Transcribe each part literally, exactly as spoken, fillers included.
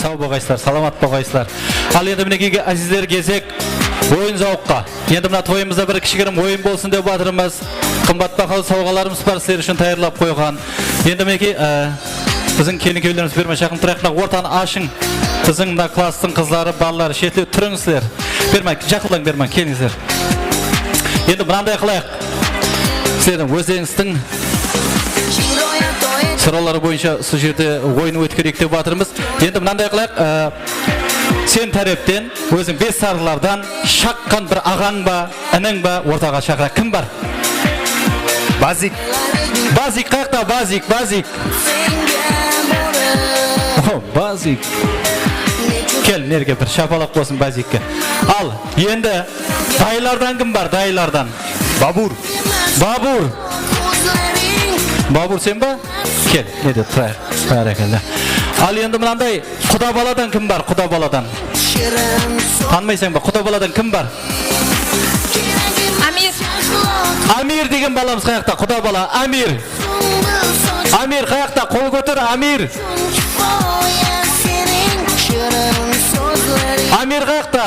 Saw bolǵaysızlar, salamat bolǵaysızlar. Al endi minekey, ázizler, gezek oyın zawıqqa. Endi mına toyımızda bir kishigirim oyın bolsın dep atırmız. Qımbatbahalı sawǵalarımız bar, sizler ushın tayarlap qoyǵan. Endi minekey, e, biziń kelin-kúyewlerimiz berman, jaqın turayıq, mına ortanı ashıń. Biziń mına klasstıń qızları, balaları, shetle turıń sizler. Berman, jaqınlań, berman, kelińizler. Endi mınanday qılayıq. Sizlerdiń ózlerińizdiń sorawları boyınsha usı jerde oyın ótkereyik dep atırmız. Endi mınanday qılayıq, e, sen tárepten, óziń bes sarılardan shaqqan bir aǵań ba, iniń ba ortaǵa shaqırayıq. Kim bar? Bazik. Bazik qayaqta? Bazik, Bazik. O, Bazik. Kel, nerge bir shapalaq bolsın Bazikke. Al, endi dayılardan kim bar, dayılardan? Babur. Babur. Babur sen ba? Kel, nede turayıq. Bárekella. Al endi mınanday, quda baladan kim bar, quda baladan? Tanımaysań ba? Quda baladan kim bar? Amir. Amir degen balamız qayaqta? Quda bala, Amir. Amir qayaqta? Qol kóter, Amir. Amir qayaqta?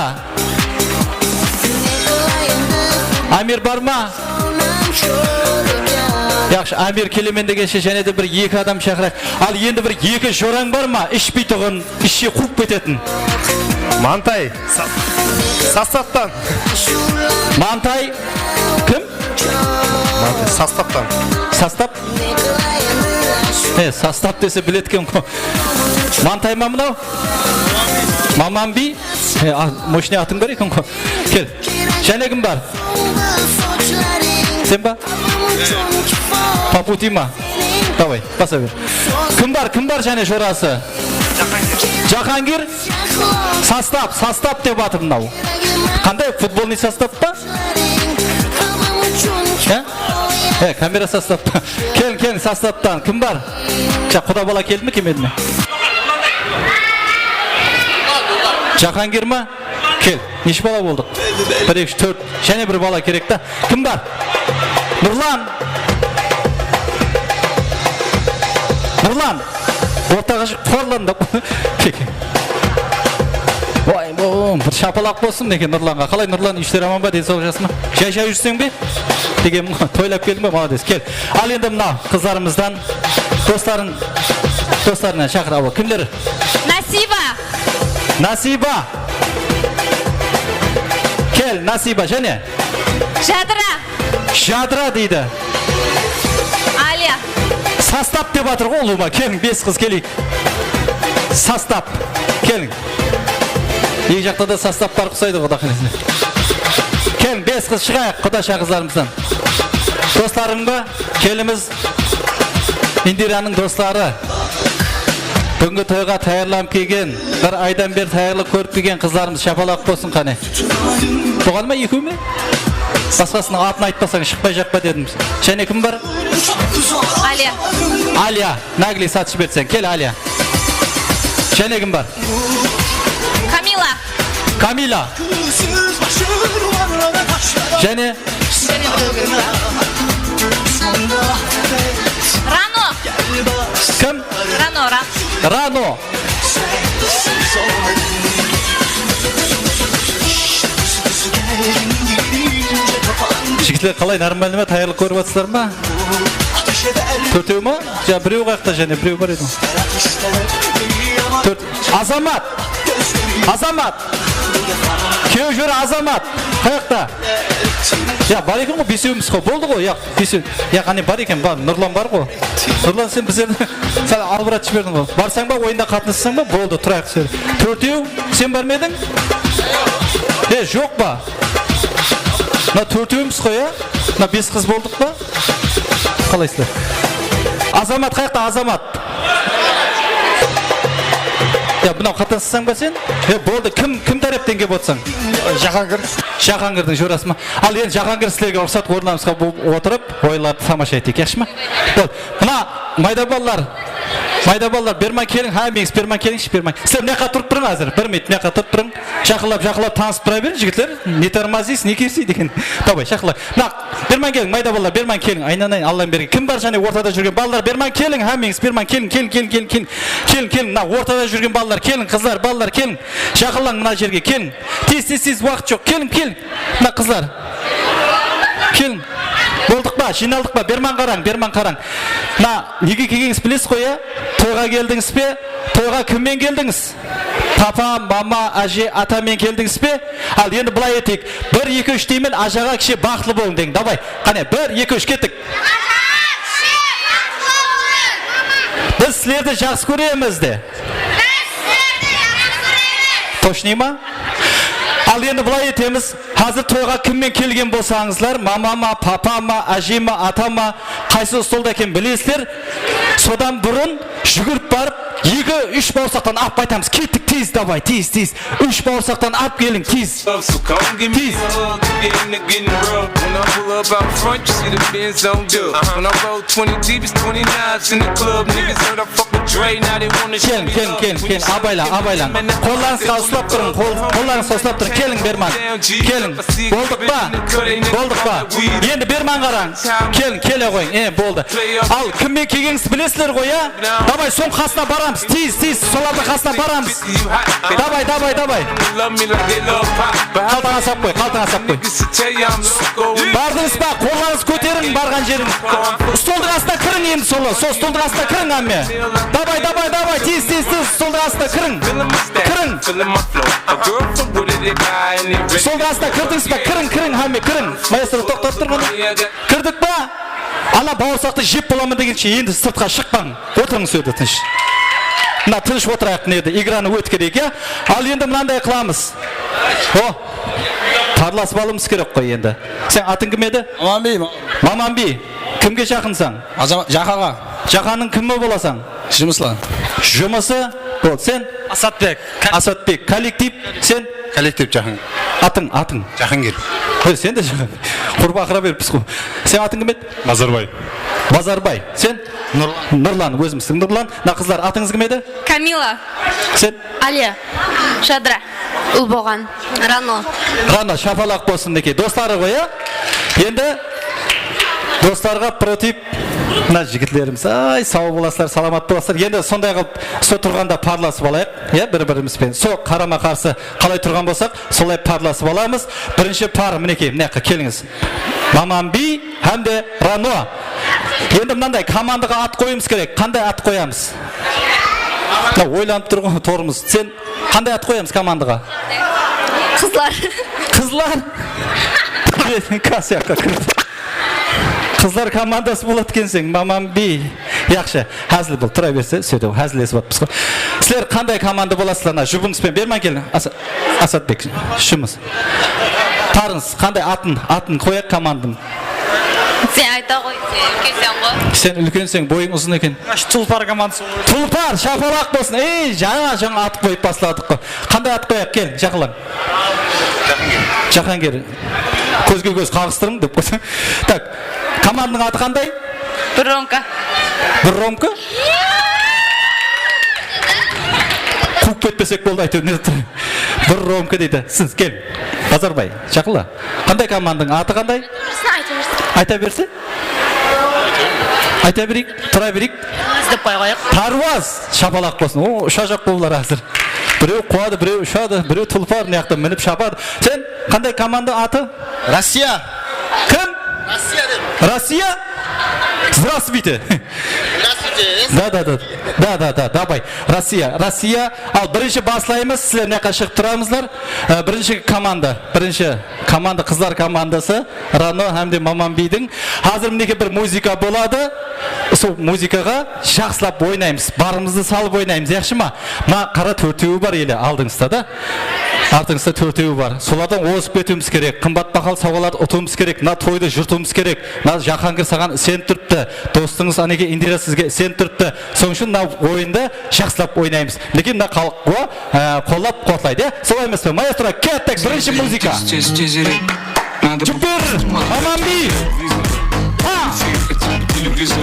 Amir bar ma? Yaqshı, Amir kelemen degenshe jáne de bir eki adam shaqırayıq. Al endi bir eki jorań bar ma? Ishpeytuǵın, ishshe quwıp ketetin. Mantay. Sa-, Sostavtan. Mantay kim? Mantay, Sostavtan. Sostav? E, Sostav dese biledi eken ǵo. Mantay ma mınaw? Mamanbiy? E, a, moshnıy atıń bar eken ǵo. Kel. Jáne kim bar? Sen ba? Paputi ma? Davay, basa ber. Kim bar, kim bar jáne jorası? Jahangir? Sostav, Sostav dep atır mınaw. Qanday, futbolnıy Sostav pa? He? He, kamera Sostav pa? Keliń, keliń, Sostavtan. Kim bar? Ja, quda bala keldi me, kelmedi me? Jahangir ma? Kel, neshe bala boldıq? Bir, eki, úsh, tórt. Jáne bir bala kerek ta. Kim bar? Nurlan! Nurlan! Ortaǵa shıq, qorlandıq. Oy, bu, bir shapalaq bolsın, minekey, Nurlanǵa. Qalay, Nurlan, ishler aman ba, densawlıq jaqsı ma? Jay-jay júrseń be? Degen, toylap keldiń be? Molodec, kel. Al endi mına qızlarımızdan dosların, doslarına shaqır, awa. Kimler? Nasiba. Nasiba. Kel, Nasiba, jáne? Jadıra. Jadıra deydi. Alya. Sostav dep atır ǵo ulıwma. Keliń, bes qız keleyik. Sostav. Keliń. Eki jaqta da Sostav bar, qusaydı, quda qálese. Keliń, bes qız shıǵayıq, qudash qızlarımızdan. Doslarıń ba? Kelinimiz Indiranıń dosları. Búgingi toyǵa tayarlanıp kelgen, bir aydan beri tayarlıq kórip kelgen qızlarımız shapalaq bolsın qáne. Buǵan ma, ekew me? Basqasınıń atın aytpasań, shıqpay jaqpa dedim. Jáne kim bar? Alya. Alya. Nagli satshı bertseń. Kel, Alya. Jáne kim bar? Kamila. Kamila. Jáne? Rano. Kim? Rano, Ra-, Rano. Jigitler, qalay, normalno ma? Tayarlıq kórip atırsızlar ma? Tórtew ma? Ja, birew qayaqta jáne, birew bar edi. Tórt. Azamat! Azamat! Kúyew júr, Azamat! Qayaqta? Ya, bar eken ǵo, besewmiz ǵo. Boldı ǵo, ya, besew. Ya, qáne bar eken, bar, Nurlan bar ǵo. Nurlan, sen bizlerdi sál albıratıp jiberdiń ǵo. Barsań ba, oyında qatnassań ba? Boldı, turayıq sen. Tórtew, sen bar ma ediń? E, joq pa? Mına tórtewmiz ǵo, ya? Mına bes qız boldıq pa? Qalaysızlar? Azamat qayaqta, Azamat? Ya, mınaw qatnassań ba sen? E, boldı, kim, kim tárepten kelip otsań? Jahangir. Jahangirdiń jorası ma? Al, endi Jahangir, sizlerge ruxsat, orınlarıńızǵa bo-, otırıp, oyınlardı tamasha eteyik, yaqshı ma? Bol. Mına, mayda balalar, Mayda balalar, berman keliń, hámmeńiz berman kelińshi, berman. Sizler mıyaqqa turıp turıń házir, bir minut mıyaqqa turıp turıń. Jaqınlap, jaqınlap tanısıp tura beriń, jigitler. Ne tormoziysız, ne kersiy degen. Davay, jaqınlap. Mına, berman keliń, mayda balalar, berman keliń. Aynanayın, Allanıń bergen. Kim bar jáne ortada júrgen balalar, berman keliń, hámmeńiz berman keliń, keliń, keliń, keliń, keliń. Keliń, keliń, mına ortada júrgen balalar, keliń, qızlar, balalar, keliń. Jaqınlań mına jerge, keliń. Tez, tez, tez, waqıt joq, keliń, keliń. Mına qızlar. Keliń. Boldıq pa? Jıynaldıq pa? Berman qarań, berman qarań. Mına nege kelgenińizdi bilesiz ǵoy, ya? Toyǵa keldińiz be? Toyǵa kimmen keldińiz? Papa, mama, áje, ata menen keldińiz be? Al, endi bılay eteyik. Bir, eki, úsh deymen, ajaǵa kishe baxıtlı bolıń deń. Davay. Qáne, bir, eki, úsh, kettik. Biz sizlerdi jaqsı kóremiz de. Tochniy ma? Al, endi bılay etemiz. Házir toyǵa kimmen kelgen bolsańızlar, mama ma, papa ma, áje ma, ata ma, qaysı stolda ekenin bilesizler. Sodan burın júgirip barıp, eki, úsh bawırsaqtan alıp qaytamız. Kettik, tez, davay, tez, tez. Úsh bawırsaqtan alıp keliń, tez. Tez. Keliń, keliń, keliń, keliń, abaylań, abaylań. Qollarıńızǵa uslap turıń, qol, qollarıńızǵa uslap turıń, keliń, berman. Keliń, boldıq pa? Boldıq pa? Endi berman qarań. Keliń, kele ǵoyıń, e, boldı. Al, kimmen kelgenińizdi bilesizler ǵoy, ya? Davay, sonıń qasına baramız, tez, tez, solardıń qasına baramız. Davay, davay, davay. Qaltańa sap qoy, qaltańa sap qoy. Bardıńız ba? Qollarıńızdı kóteriń, barǵan jeriń. Stoldıń astına kiriń endi, solar. Sol stoldıń astına kiriń, hámme. Davay, davay, davay, tez, tez, tez, stoldıń astına kiriń. Kiriń. Stoldıń astına kirdińiz ba? Kiriń, kiriń, hámme, kiriń. Maestro, toqtap tur, qáne. Kirdik pa? Ana, bawırsaqtı jep bolaman degenshe endi sırtqa shıqpań. Otırıńız o jerde tınısh. Mına tınısh otırayıq mına jerde, igranı ótkereyik, ya. Al, endi mınanday qılamız. O, parlasıp alıwımız kerek ǵoy endi. Sen atıń kim edi? Mamanbiy. Mamanbiy. Kimge jaqınsań? Jaqanǵa. Jaqannıń kimi bolasań? Jumıslan. Jumısı. Bol, sen? Asatbek. Asatbek. Kollektiv, sen? Kollektiv Jaqan. Atıń, atıń? Jahangir. Ey, sen de Jaqan. Qurıp aqıra berippiz ǵo. Sen atıń kim edi? Bazarbay. Bazarbay. Sen? Nurlan. Nurlan, ózimizdiń Nurlan. Mına qızlar, atıńız kim edi? Kamila. Sen? Aliya. Jadra. Ulboǵan. Rano. Rano, shapalaq bolsın, minekey. Dosları ǵoy, ya? Endi doslarǵa protip. Mına jigitlerimiz, ay, saw bolasızlar, salamat bolasızlar. Endi sonday qılıp, sol turǵanda parlasıp alayıq, ya, bir-birimiz benen. Sol qarama-qarsı qalay turǵan bolsaq, solay parlasıp alamız. Birinshi par, minekey, mına jaqqa kelińiz. Mamanbiy hám de Rano. Endi mınanday komandaǵa at qoyıwımız kerek. Qanday at qoyamız? Mına oylanıp tur ǵoy, torımız. Sen qanday at qoyamız komandaǵa? Qızlar. Qızlar? Kir, kir, kir. Qızlar komandası boladı ekenseń, Mamanbiy. Yaqshı, házil bul, tura berse, sóytip házillesip atırmız ǵoy. Sizler qanday komanda bolasızlar, mına jubıńız benen? Berman keliń, Asa-, Asatbek, shımız. Tarıńız, qanday atın, atın qoyaq komandanıń. Sen ayta ǵoy, sen úlkenseń ǵoy. Sen úlkenseń, boyıń uzın eken. Tulpar komandası. Tulpar, shapalaq bolsın. Ey, jańa-jańa at qoyıp basladıq ǵoy. Qanday at qoyaq, kel, jaqınlań. Jahangir. Kózge kóz qaǵıstırıń dep qoysań. Tak, komandanıń atı qanday? Bir Romka. Bir Romka? Quwıp ketpesek boldı, áytewir, ne zat. Bir Romka deydi. Siz, kel. Bazarbay, jaqınla. Qanday komandanıń atı qanday? Ayta bersin. Ayta berse? Ayta bereyik, tura bereyik. Dep qoya qoyayıq. Parwaz, shapalaq bolsın. O, ushajaq ǵoy bular házir. Birew quwadı, birew ushadı, birew tulpar mına jaqta minip shapadı. Sen qanday komanda atı? Rossiya. Kim? Rossiya dedim. Rossiya? Здравствуйте. Здравствуйте. Да, да, да. Да, да, да, давай. Rossiya, Rossiya. Al, birinshi baslaymız, sizler mına jaqqa shıǵıp turamızlar. E, birinshi komanda, birinshi komanda, qızlar komandası, Rano hám de Mamanbiydiń. Házir minekey bir muzıka boladı. Sol muzıkaǵa jaqsılap oynaymız. Barımızdı salıp oynaymız, yaqshı ma? Mına qara, tórtewi bar ele aldıńızda da. Artıńızda tórtewi bar. Solardan ozıp ketiwimiz kerek. Qımbat bahalı sawǵalardı utıwımız kerek. Mına toydı jırtıwımız kerek. Mına Jahangir saǵan isenip turıptı. Dostıńız Aneke Indira sizge isenip turıptı. Sonıń ushın mına oyındı jaqsılap oynaymız. Minekey, mına xalıq ǵo, e, qollap-quwatlaydı, ya? Solay emes pe? Maestro, kettik, birinshi muzıka. Júper, Mamanbiy. A! Телевизор,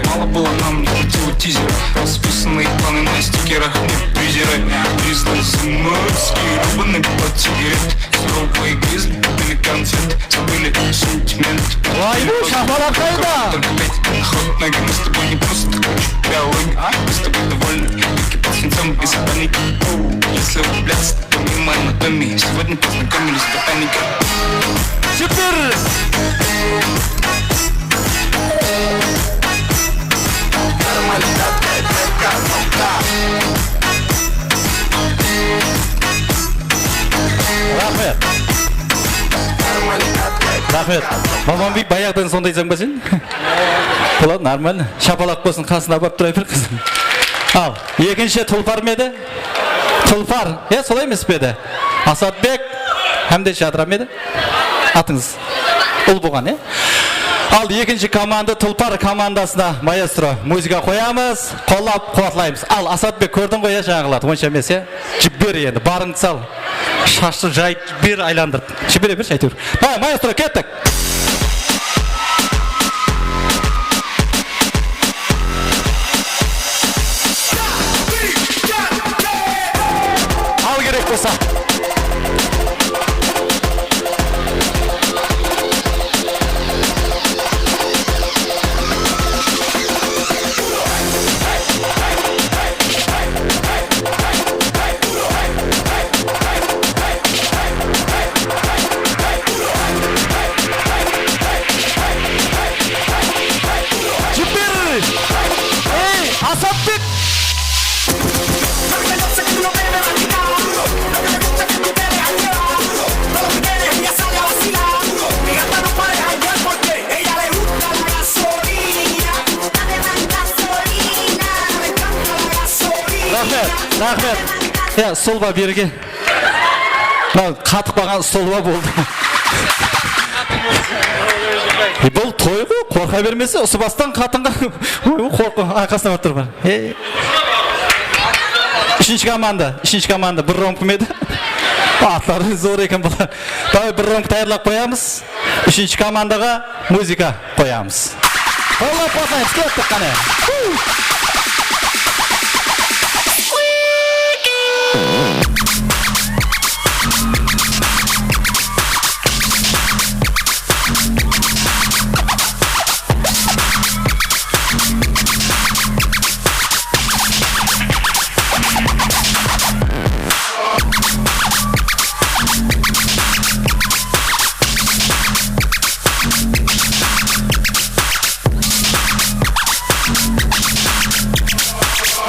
мало было нам никакого тизера. Расписанные планы на стикерах, нет призера. Призрак заморский, рубанный под сигарет. Суровые грезы, купили концерт, забыли сентимент. Vay bu, shapalaq qayda? Только пять, ход ноги, мы с тобой не просто куча пиалок. Мы с тобой довольны, руки под свинцом, без паники. Оу, если влюбляться, то мимо анатомии. Сегодня познакомились с ботаникой. Super! Raxmet. Raxmet. Mamanbiy, bayaǵıdan sonday zań ba sen? Boladı, нормально. Shapalaq bolsın, qasına barıp tura ber qızım. Al, ekinshi Tulpar ma edi? Tulpar, e, solay emes pe edi? Asatbek, hámde jadıra ma edi? Atıńız. Ul bolǵan, e? Al, ekinshi komanda, Tulpar komandasına, maestro, muzıka qoyamız, qollap-quwatlaymız. Al, Asatbek, kórdiń ǵoy, e, jańaǵılardı, onsha emes, e? Jiber endi, barıńdı sal. Shashtı jayıp jiber, aylandırıp. Jibere bershi, áytewir. Давай, maestro, kettik! Al, kerek bolsa. Jiber! Ey, Asatbek! Raxmet, raxmet. Ya, stolba berge. Mınaw qatıp qalǵan stolba boldı. E, bul toy ǵoy, qorqa bermese, usı bastan qatınǵa. Oy, qorqı, arqasına barıp tur bar. Ey. Úshinshi komanda, úshinshi komanda bir romkı ma edi? Atları zor eken bular. Davay, bir romkı tayarlap qoyamız. Úshinshi komandaǵa muzıka qoyamız. Qollap-quwatlaymız, kettik qáne.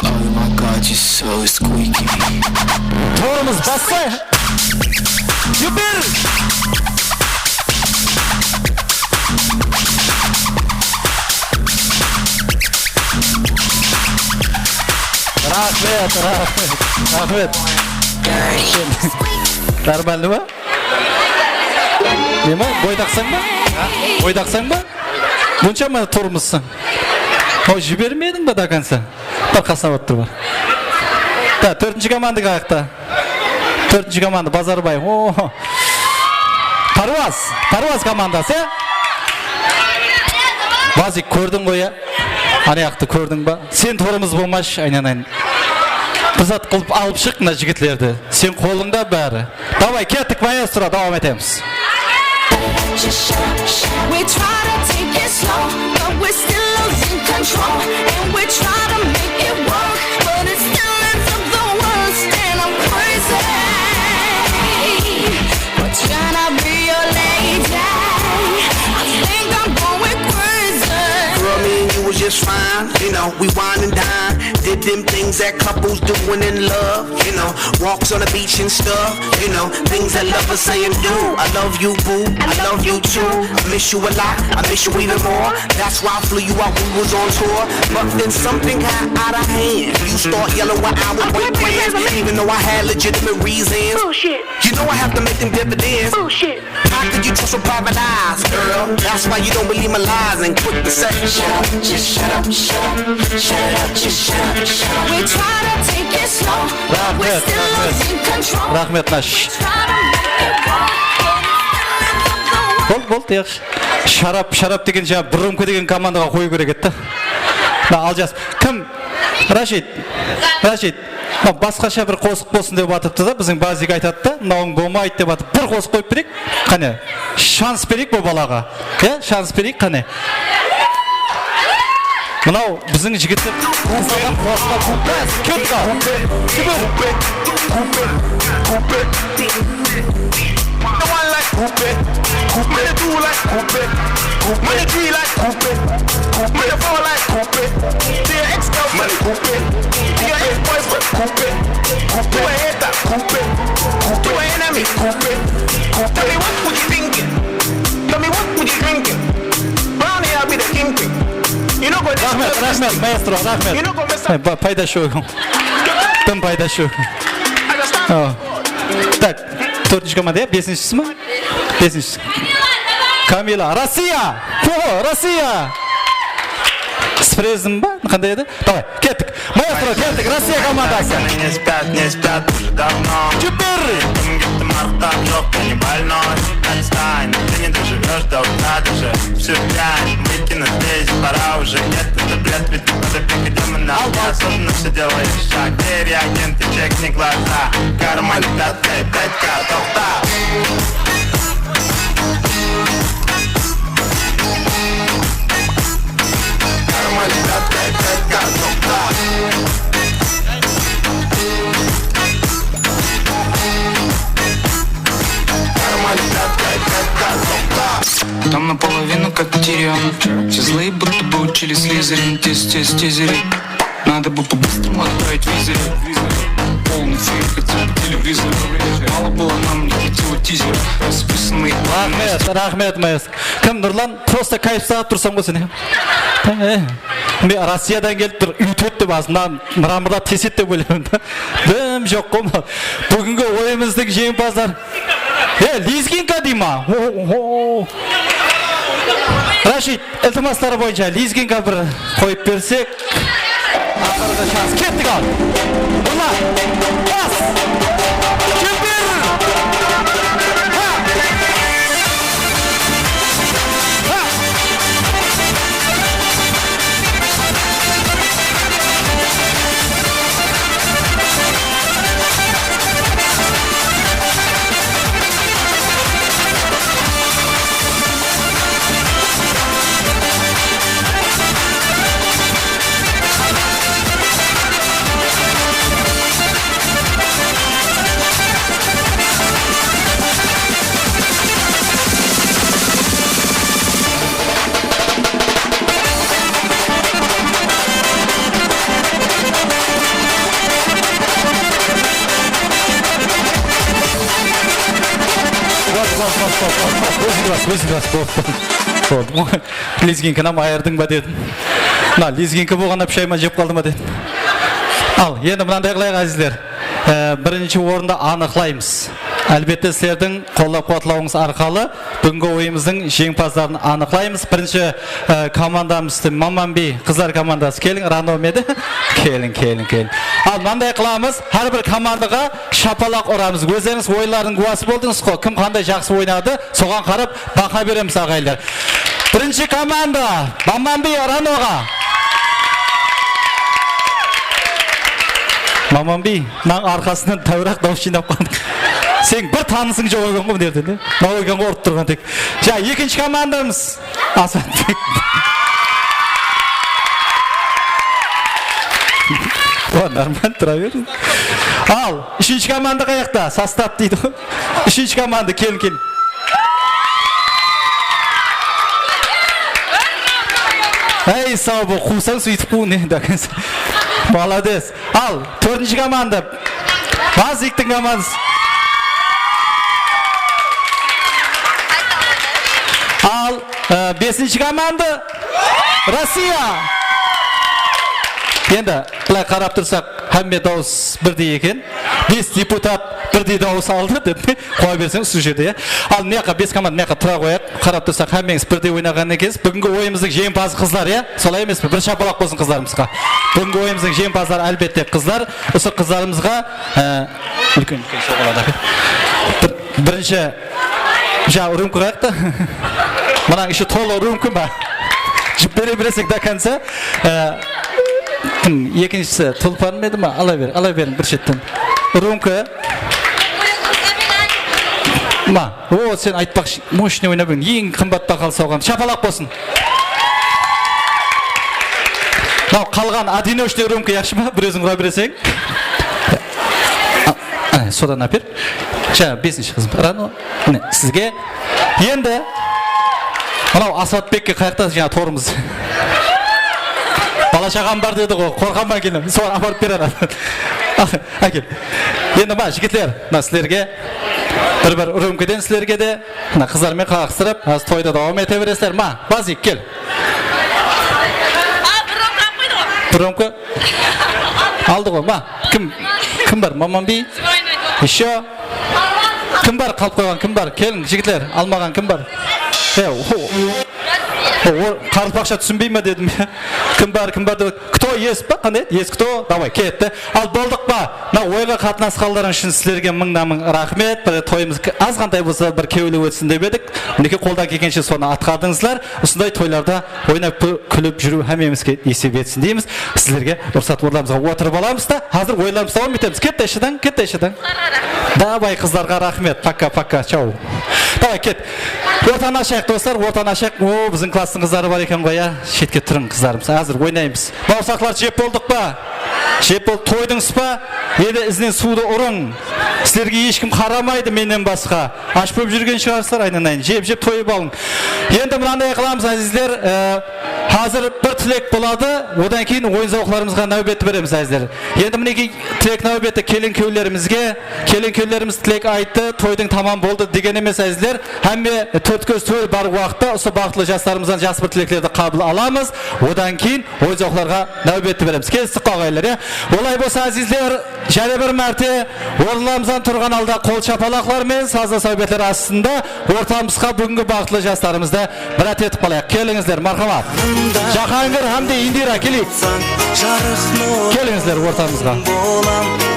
Oh my God, you're so squeaky. Torımız bassa. Jiber! Raxmet, raxmet, raxmet. Нормально ba? Neme, boydaqsań ba? Boydaqsań ba? Bunsha ma turmıssań? O, jibermediń ba до конца? Bir qasına barıp tur bar. Da, tórtinshi komanda qayaqta? Tórtinshi komanda, Bazarbay. O. Parwaz, Parwaz komandası, ya? Bazik, kórdiń ǵoy, ya? Anayaqtı kórdiń ba? Sen torımız bolmashı, aynanayın. Bir zat qılıp alıp shıq mına jigitlerdi. Sen qolıńda bári. Davay, kettik, maestro, dawam etemiz. We try to take it slow, but we're still losing control. And we try to make it work, but it still ends up the worst. And I'm crazy, but tryna be your lady. I think I'm going crazy. Girl, me and you was just fine, you know, we wine and dine. Did them things that couples doing in love, you know, walks on the beach and stuff, you know, things that lovers say and do. I love you, boo, I love you too. I miss you a lot, I miss you even more. That's why I flew you out, we was on tour. But then something got out of hand. You start yelling while I was with friends, even though I had legitimate reasons. Bullshit. You know I have to make them dividends. Bullshit. How could you trust with private eyes, girl? That's why you don't believe my lies and quick to say, shut up, just shut up, shut up, shut up, just shut up, shut up. We try to take it slow, but we're still losing control. Raxmet, Nash. Try to make it work, but it's still ends up the worst. Boldı, boldı, yaqshı. Sharap, Sharap degen, jańa, bir rumka degen komandaǵa qoyıw kerek edi da. Mına, al, jas. Kim? Rashid. Rashid. Mına, basqasha bir qosıq bolsın dep atırıptı da, biziń Bazik aytadı da, mınawıń bolmaydı dep atıp, bir qosıq qoyıp bereyik. Qáne, shans bereyik bul balaǵa. Ya, shans bereyik, qáne. Mınaw biziń jigitler. Kettik al. Super. Kupe, kupe, kupe. Mine one like kupe, kupe. Mine two like kupe, kupe. Mine three like kupe, kupe. Mine four like kupe. To your ex-girlfriend, kupe. To your ex-boyfriend, kupe, kupe. To a hater, kupe, kupe. To a enemy, kupe, kupe. Tell me what would you thinking? Tell me what would you drinking? Brownie, I'll be the kingpin. You know go this. Raxmet, raxmet, maestro, raxmet. You know go mess up. Ay, ba-, payda shu. Dım payda shu. Understand? Awa. Tak, tórtinshi komanda, ya, besinshisi ma? Besinshisi. Kamila, Rossiya! Oho, Rossiya! Sprezim ba? Qanday edi? Davay, kettik. Maestro, kettik, Rossiya komandası. Не спят, не спят уже давно. Júper! Kim kettim, arqam joq, я не больной. Отстань, ты не доживёшь до утра даже. Всю дрянь выкину здесь, пора уже. Нет, это бред, ведь ты подопека демона. Неосознанно всё делаешь шаг. Ты реагент, ты чекни глаза. Карман пятка, пятка, тоқта. Там наполовину, как Тирион. Все злые, будто бы учили Слизерин. Тез, тез, тизери. Надо бы по-быстрому отправить визер. Полный фейк, хотел бы телевизор. Мало было, нам не хватило тизера. Расписанный. Raxmet, raxmet, maestro. Kim, Nurlan? Prosta kayf saǵıp tursań ǵoy sen. E, men Rossiyadan kelip tur, úytedi dep, azından mıramırlap tesedi dep oylayman da. Dım joq ǵoy. Búgingi oyınımızdıń jeńimpazları. E, lizginka dey ma? Oho. Rashid, iltimaslar boyınsha lizginka bir qoyıp bersek. Aqırǵı shans. Kettik al. Ulla. Bas. Júper. Ha. Ha. Bas, bas, bas, bas, bas, bas. Óziń bas, óziń bas. Boldı, boldı. Boldı. Lizginkanı ayırdıń ba dedim. Mına lizginka bolǵanda pushaymon jep qaldı ma dedim. Al, endi mınanday qılayıq, ázizler. E, birinshi orındı anıqlaymız. Álbette, sizlerdiń qollap-quwatlawıńız arqalı búgingi oyınımızdıń jeńimpazların anıqlaymız. Birinshi, e, komandamız Mamanbiy qızlar komandası. Keliń, Rano mende. Keliń, keliń, keliń. Al, mınanday qılamız. Hár bir komandaǵa shapalaq uramız. Ózlerińiz oyınlardıń gúwası boldıńız ǵo. Kim qanday jaqsı oynadı, soǵan qarap baha beremiz, aǵayinler. Birinshi komanda, Mamanbiy Ranoǵa. Mamanbiy, mınań arqasınan táwiraq dawıs jıynap qaldıń. Seniń bir tanısıń joq eken ǵo mına jerden, e? Mınaw eken ǵo urıp turǵan tek. Ja, ekinshi komandamız. Asanbek. O, normal, tura ber. Al, úshinshi komanda qayaqta? Sostav deydi ǵoy. Úshinshi komanda, keliń, keliń. Ey, saw bol, quwsań, sóytip quw, ne, do konca. Молодец. Al, tórtinshi komanda. Baziktiń komandası. Al, e, besinshi komanda. Rossiya. Endi, bılay qarap tursaq, hámme dawıs birdey eken. Bes deputat birdey dawıs aldı dep qoya berseń usı jerde, ya. Al, mına jaqqa bes komanda, mına jaqqa tura qoyayıq. Qarap tursaq, hámmeńiz birdey oynaǵan ekensiz. Búgingi oyınımızdıń jeńimpazı qızlar, ya? Solay emes pe? Bir shapalaq bolsın qızlarımızǵa. Búgingi oyınımızdıń jeńimpazları, álbette, qızlar. Usı qızlarımızǵa, e, úlken, úlken sovǵalar da. Bir, birinshi, ja, rúmka qoyayıq ta. Mınań ishi tolı rümka ma? Jip bere bereseń do konca. E, kim, ekinshisi Tulpan ma edi ma? Ala ber, ala beriń bir shetten. Rümka. Ma, o, sen aytpaqshı, moshnıy oynap eń, eń qımbat bahalı sawǵan. Shapalaq bolsın. Mınaw qalǵan odinochniy rümka yaqshı ma? Bir óziń ura bereseń. A, a, sodan áper. Jańa besinshi qızım. Rano. Mine, sizge. Endi mınaw Asatbekke qayaqta jańa torımız. Bala-shaǵam bar dedi ǵoy, qorqaman keyin. Soǵan aparıp ber anadı. Al, ákel. Endi ma, jigitler, mına sizlerge bir-bir rümkadan sizlerge de, mına qızlar menen qaǵıstırıp, házir toydı dawam ete beresizler. Ma, Bazik, kel. A, bir rümka alıp qoydı ǵoy. Bir rümka. Aldı ǵoy, ma? Kim, kim bar? Mamanbiy? Ещё? Kim bar? Qalıp qoyǵan kim bar? Keliń, jigitler, almaǵan kim bar? E, o, o, o, qarız paqsha túsinbey me dedim. Kim bar, kim bar dep. Кто есть pa? Qanday edi? Есть кто? Davay, ketti. Al, boldıq pa? Mına oyınǵa qatnasqanlarıń ushın sizlerge mıńnan-mıń raxmet. Bir toyımız k-, azǵantay bolsa bir kewli ótsin dep edik. Minekey, qoldan kelgenshe sonı atqardıńızlar. Usınday toylarda oynap kú-, kúlip júriw hámmemizge nesip etsin deymiz. Sizlerge ruxsat orınlarımızǵa otırıp alamız da, házir oyınlarımızdı dawam etemiz. Kette shıdań, kette shıdań. Davay, qızlarǵa raxmet. Пока, пока, чао. Davay, ket. Ortanı ashayıq, doslar, ortanı ashayıq. O, biziń klasstıń qızları bar eken ǵoy, ya. Shetke turıń, qızlarımız. Házir oynaymız. Bawırsaqlar jep boldıq pa? Jep bol-, toydıńız ba? Endi izinen suwdı urıń. Sizlerge hesh kim qaramaydı mennen basqa. Ash bolıp júrgen shıǵarsızlar, aynanayın. Jep-jep toyıp alıń. Endi mınanday qılamız, ázizler. E, házir bir tilek boladı, odan keyin oyın-zawıqlarımızǵa náwbetti beremiz, ázizler. Endi minekey, tilek náwbeti kelin-kúyewlerimizge. Kelin-kúyewlerimiz tilek ayttı, toydıń tamam boldı degen emes, ázizler. Hámme, e, tórt kóz tól bar waqıtta usı baxıtlı jaslarımızdan jaqsı bir tileklerdi qabıl alamız. Odan keyin oyın-zawıqlarǵa náwbetti beremiz. Kelistik ǵo, aǵayinler, ya? Olay bolsa, ázizler, jáne bir márte orınlarımızdan turǵan halda qol shapalaqlar menen sazlı sáwbetler astında ortamızǵa búgingi baxıtlı jaslarımızdı mirát etip qalayıq. Kelińizler, marhamat. Jahangir hám de Indira, keleyik. Kelińizler ortamızǵa.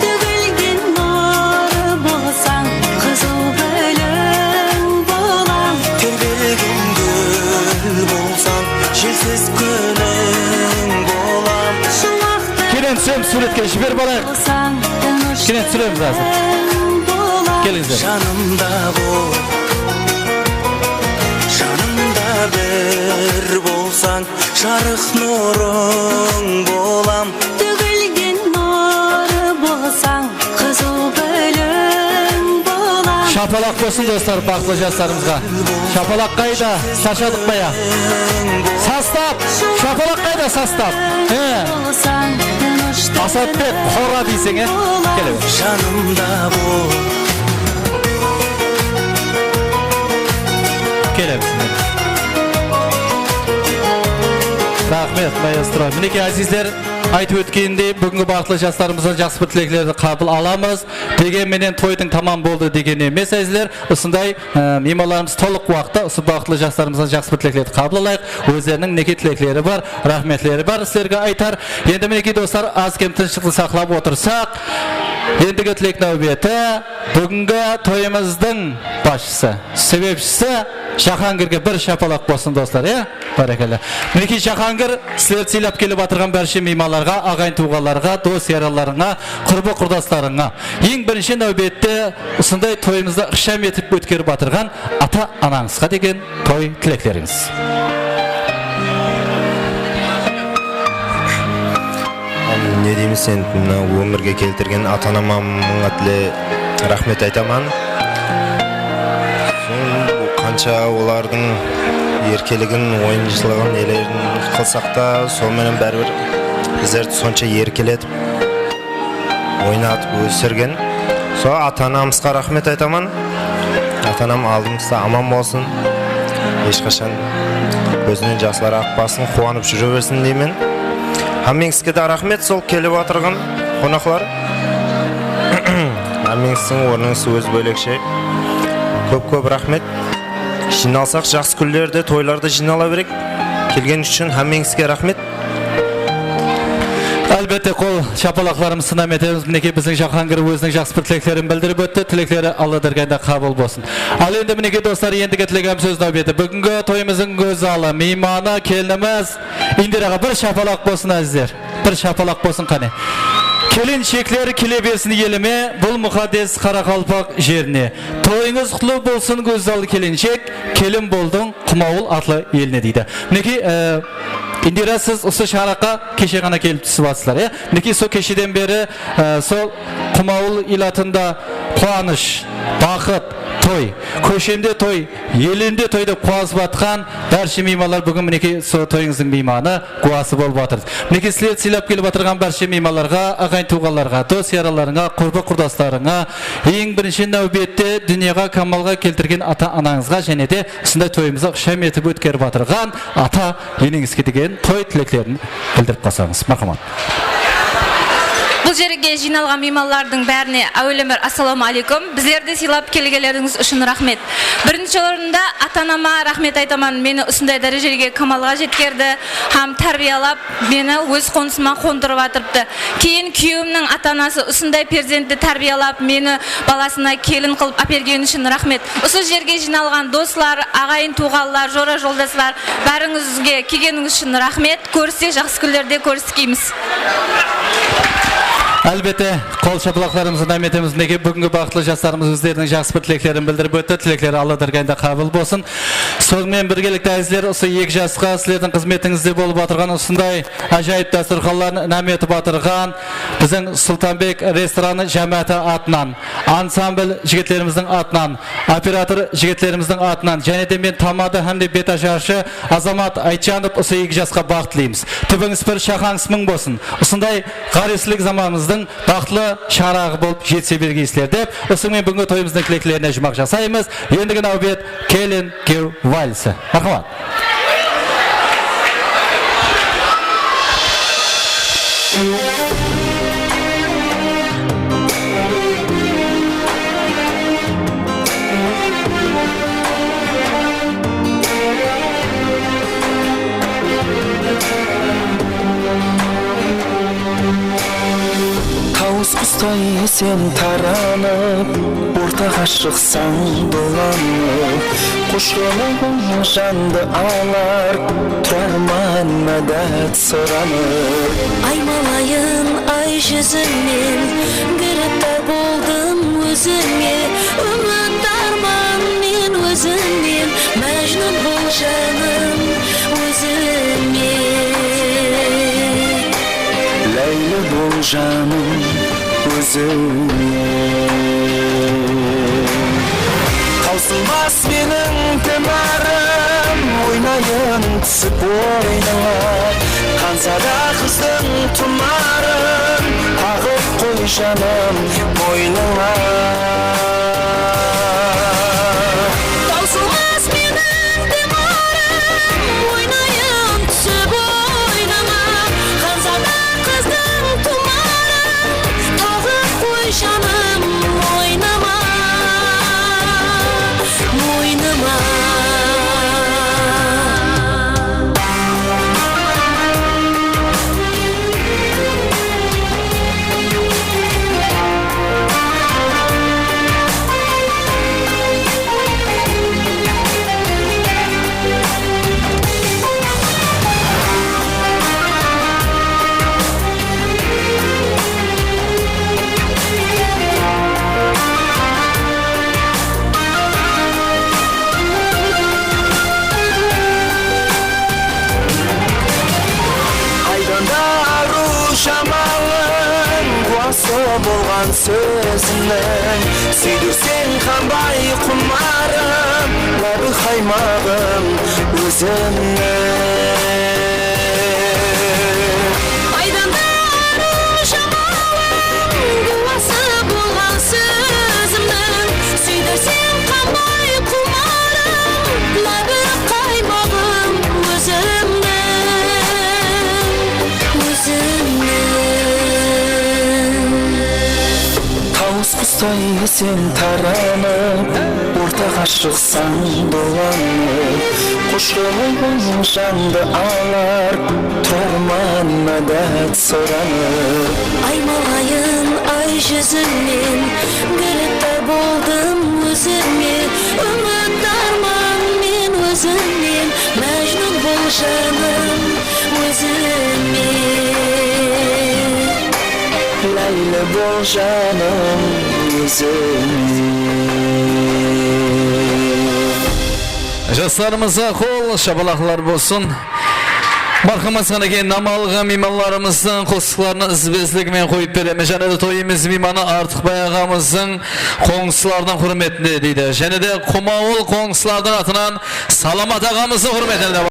Tógilgen nur bolsań, qızıl gúliń bolam. Terbilgen gúl bolsań, jelsiz kúniń bolam. Kenen túsemiz, súwretke jiberip alayıq. Kenen túsiremiz házir. Kelińizler. Janımda bol, janımda bir bolsań, jarıq nurıń bolam. Tógilgen nur bolsań, qızıl gúliń bolam. Shapalaq bolsın, doslar, baxıtlı jaslarımızǵa. Shapalaq qayda? Sharshadıq pa, ya? Sastap! Shapalaq qayda, sastap? He. Asatbek, xora deyseń, e? Kele ber. Janımda bol. Kele ber. Raxmet, maestro. Minekey, ázizler, aytıp ótkenindey, búgingi baxıtlı jaslarımızdan jaqsı bir tileklerdi qabıl alamız. Degen menen toydıń tamam boldı degen emes, ázizler. Usınday, e, miymanlarımız tolıq waqıtta usı baxıtlı jaslarımızdan jaqsı bir tileklerdi qabıl alayıq. Ózleriniń minekey tilekleri bar, raxmetleri bar sizlerge aytar. Endi minekey, doslar, az-kem tınıshlıqtı saqlap otırsaq, endigi tilek náwbeti búgingi toyımızdıń basshısı, sebepshisi Jahangirge bir shapalaq bolsın, doslar, e? Bárekella. Minekey, Jahangir, sizlerdi sıylap kelip atırǵan bárshe miymanlarǵa, aǵayin-tuwǵanlarǵa, dos-yaranlarıńa, qurbı-qurdaslarıńa, eń birinshi náwbette usınday toyımızdı ıqsham etip ótkerip atırǵan ata-anańızǵa degen toy tileklerińiz. Ne deymiz endi, mına ómirge keltirgen ata-anama mıń qátle raxmet aytaman. Soń bul qansha olardıń erkeligin, oyınshılıǵın, nelerin qılsaq ta, sol menen báribir bizlerdi sonsha erkeletip, oynatıp ósirgen. Sol ata-anamızǵa raxmet aytaman. Ata-anam aldımızda aman bolsın. Hesh qashan kózinen jaslar aǵıp bassın, quwanıp júre bersin deymen. Hámmeńizge de raxmet, sol kelip atırǵan qonaqlar. Hámmeńizdiń ornıńız ózi bólekshe. Kóp-kóp raxmet. Jıynalsaq, jaqsı kúnlerde, toylarda jıynala bereyik. Kelgenińiz ushın hámmeńizge raxmet. Álbette, qol shapalaqlarımızdı sınam etemiz. Minekey, biziń Jahangir óziniń jaqsı bir tileklerin bildirip ótti. Tilekleri Alla dárgayında qabıl bolsın. Al endi, minekey, doslar, endigi tilegem sóz náwbeti. Búgingi toyımızdıń gózzali, miymanı, kelinimiz Indiraǵa bir shapalaq bolsın, ázizler. Bir shapalaq bolsın, qáne. Kelinshekler kele bersin elime, bul muqaddes qaraqalpaq jerine. Toyıńız qutlı bolsın, gózzal kelinshek, kelin boldıń Qumawıl atlı eline, deydi. Minekey, e, Indira, siz usı shańaraqqa keshe ǵana kelip túsip atırsızlar, iya? Minekey, sol kesheden beri, e, sol Qumawıl ilatında quwanısh, baxıt, toy, kóshemde toy, elimde toy dep quwasıp atqan bárshe miymanlar búgin, minekey, sol toyıńızdıń miymanı, gúwası bolıp atırmız. Minekey, sizlerdi sıylap kelip atırǵan bárshe miymanlarǵa, aǵayin-tuwǵanlarǵa, dos-yaralarıńa, qurba-qurdaslarıńa, eń birinshi náwbette dúnyaǵa kamalǵa keltirgen ata-anańızǵa jáne de usınday toyımızdı ıqsham etip ótkerip atırǵan ata-eneńizge degen toy tileklerin bildirip qalsańız. Marhamat. Bul jerge jıynalǵan miymanlardıń bárine áwelem bir assalawma áleykum. Bizlerdi sıylap kelgenlerińiz ushın raxmet. Birinshi orında ata-anama raxmet aytaman, meni usınday dárejelerge kamalǵa jetkerdi hám tárbiyalap, meni óz qonısıma qondırıp atırıptı. Keyin kúyewimniń ata-anası usınday perzentti tárbiyalap, meni balasına kelin qılıp ápergeni ushın raxmet. Usı jerge jıynalǵan doslar, aǵayin-tuwǵanlar, jora-joldaslar, bárińizge kelgenińiz ushın raxmet. Kórissek, jaqsı kúnlerde kóriskeymiz. Álbette, qol shapalaqlarımızdı sınam etemiz. Minekey, búgingi baxıtlı jaslarımız ózleriniń jaqsı bir tileklerin bildirip ótti. Tilekleri Alla dárgayında qabıl bolsın. Sonıń menen birgelikte, ázizler, usı eki jasqa sizlerdiń xızmetińizde bolıp atırǵan usınday ájayıp dasturxanların inam etip atırǵan biziń Sultanbek restoranı jámááti atınan, ansambl jigitlerimizdiń atınan, operator jigitlerimizdiń atınan jáne de men tamada hám de bet asharshı Azamat Aytjanov usı eki jasqa baxıt tileymiz. Túbińiz pir, shaqańız mıń bolsın. Usınday ǵárezsizlik zamanımızdıń baxıtlı shańaraǵı bolıp jetise bergeysizler dep, usınıń menen búgingi toyımızdıń tileklerine juwmaq jasaymız. Endigi náwbet kelin kúyew valsi. Marhamat. Tawıs qustay sen taranıp, ortaǵa shıqsań dolanıp, qoshqanıń jandı alar, turarman mádát soranıp. Aymalayın ay júzinen, giriptar boldım ózińe, úmit arman men ózińnen, májnun bol janım ózińe. Láyli bol janım ózińe. Tawsılmas meniń dimarım, oynayın túsip oynıńa. Xanzada qızdıń tumarın taǵıp qoy, janım, boynıńa. Tawsılmas meniń dimarım, oynayın túsip oynaǵa. Xanzada qızdıń tumarın taǵıp qoy, janım, boynıma, boynıma. Aydanda arıw jamalıń, guwası bolǵan sózimniń. Súydirseń qanbay qumarım, lábi qaymaǵım ózimniń. Aydanda arıw jamalıń, guwası bolǵan sózimniń. Súydirseń qanbay qumarım, lábi qaymaǵım ózimniń, ózimniń. Tawıs qustay sen taranıp, ortaǵa shıqsań dolanıp, Jolım jandı alar, turarman mádát soranıp. Aymalayın ay júzińnen, giripta boldım ózime. Úmidarman men ózińnen, májnun bol janım ózime. Láyli bol janım ózime. Jaslarımızǵa qol, shapalaqlar bolsın. Marhamat, qánekey, Namalǵa miymanlarımızdıń qosıqlarına izbe-izligi menen qoyıp beremiz. Jáne de toyımız miymanı Artıqbay aǵamızdıń qońsılardıń húrmetine deydi. Jáne de Qumawıl qońsılardıń atınan Salamat aǵamızdıń húrmetine de.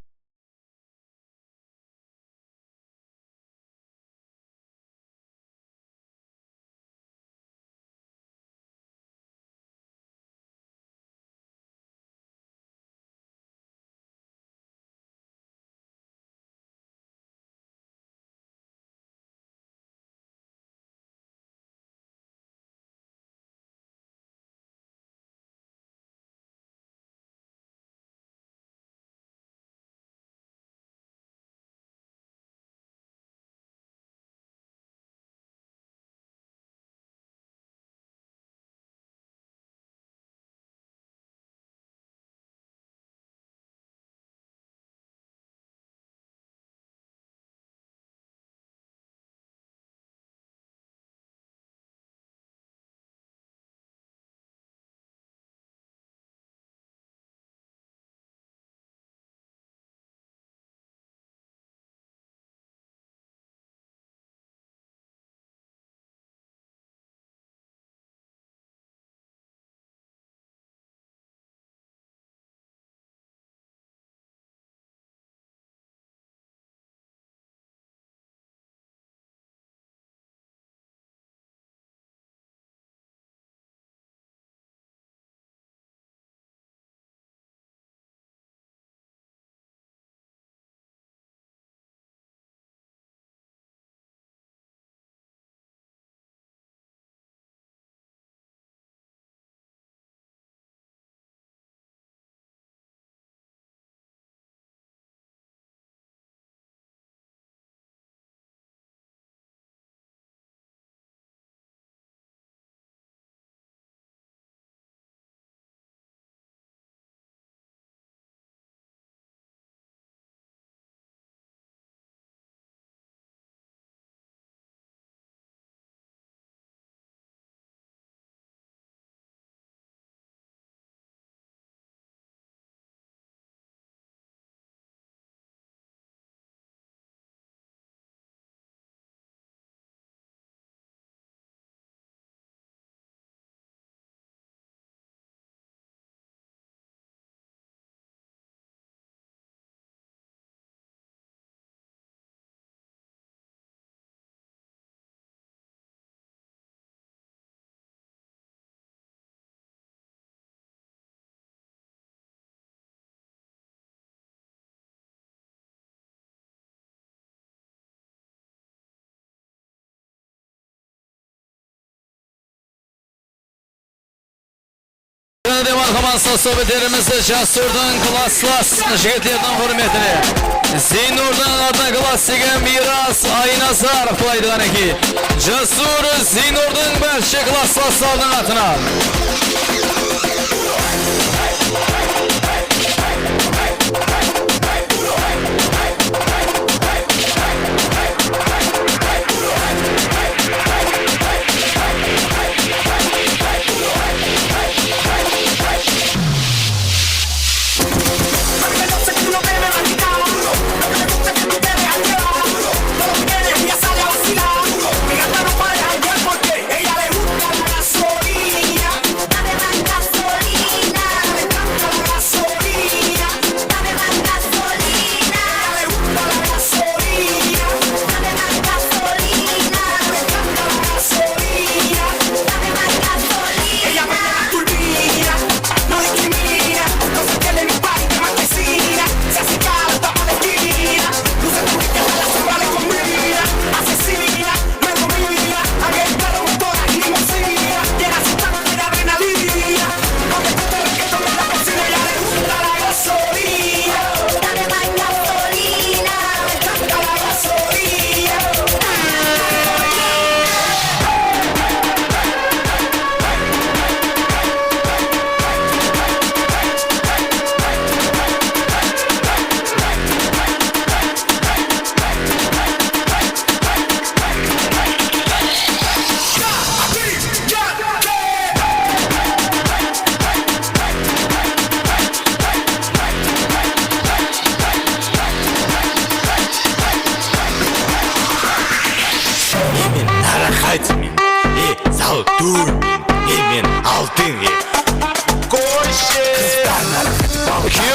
Jáne de marhamat, sohbetlerimizdi Jasurdıń klasslas jigitleriniń húrmetine Zeynurdıń adına klassigi Miyras Aynazarov qılaydı qánekey. Jasur Zeynurdıń bárshi klasslaslarınıń atınan.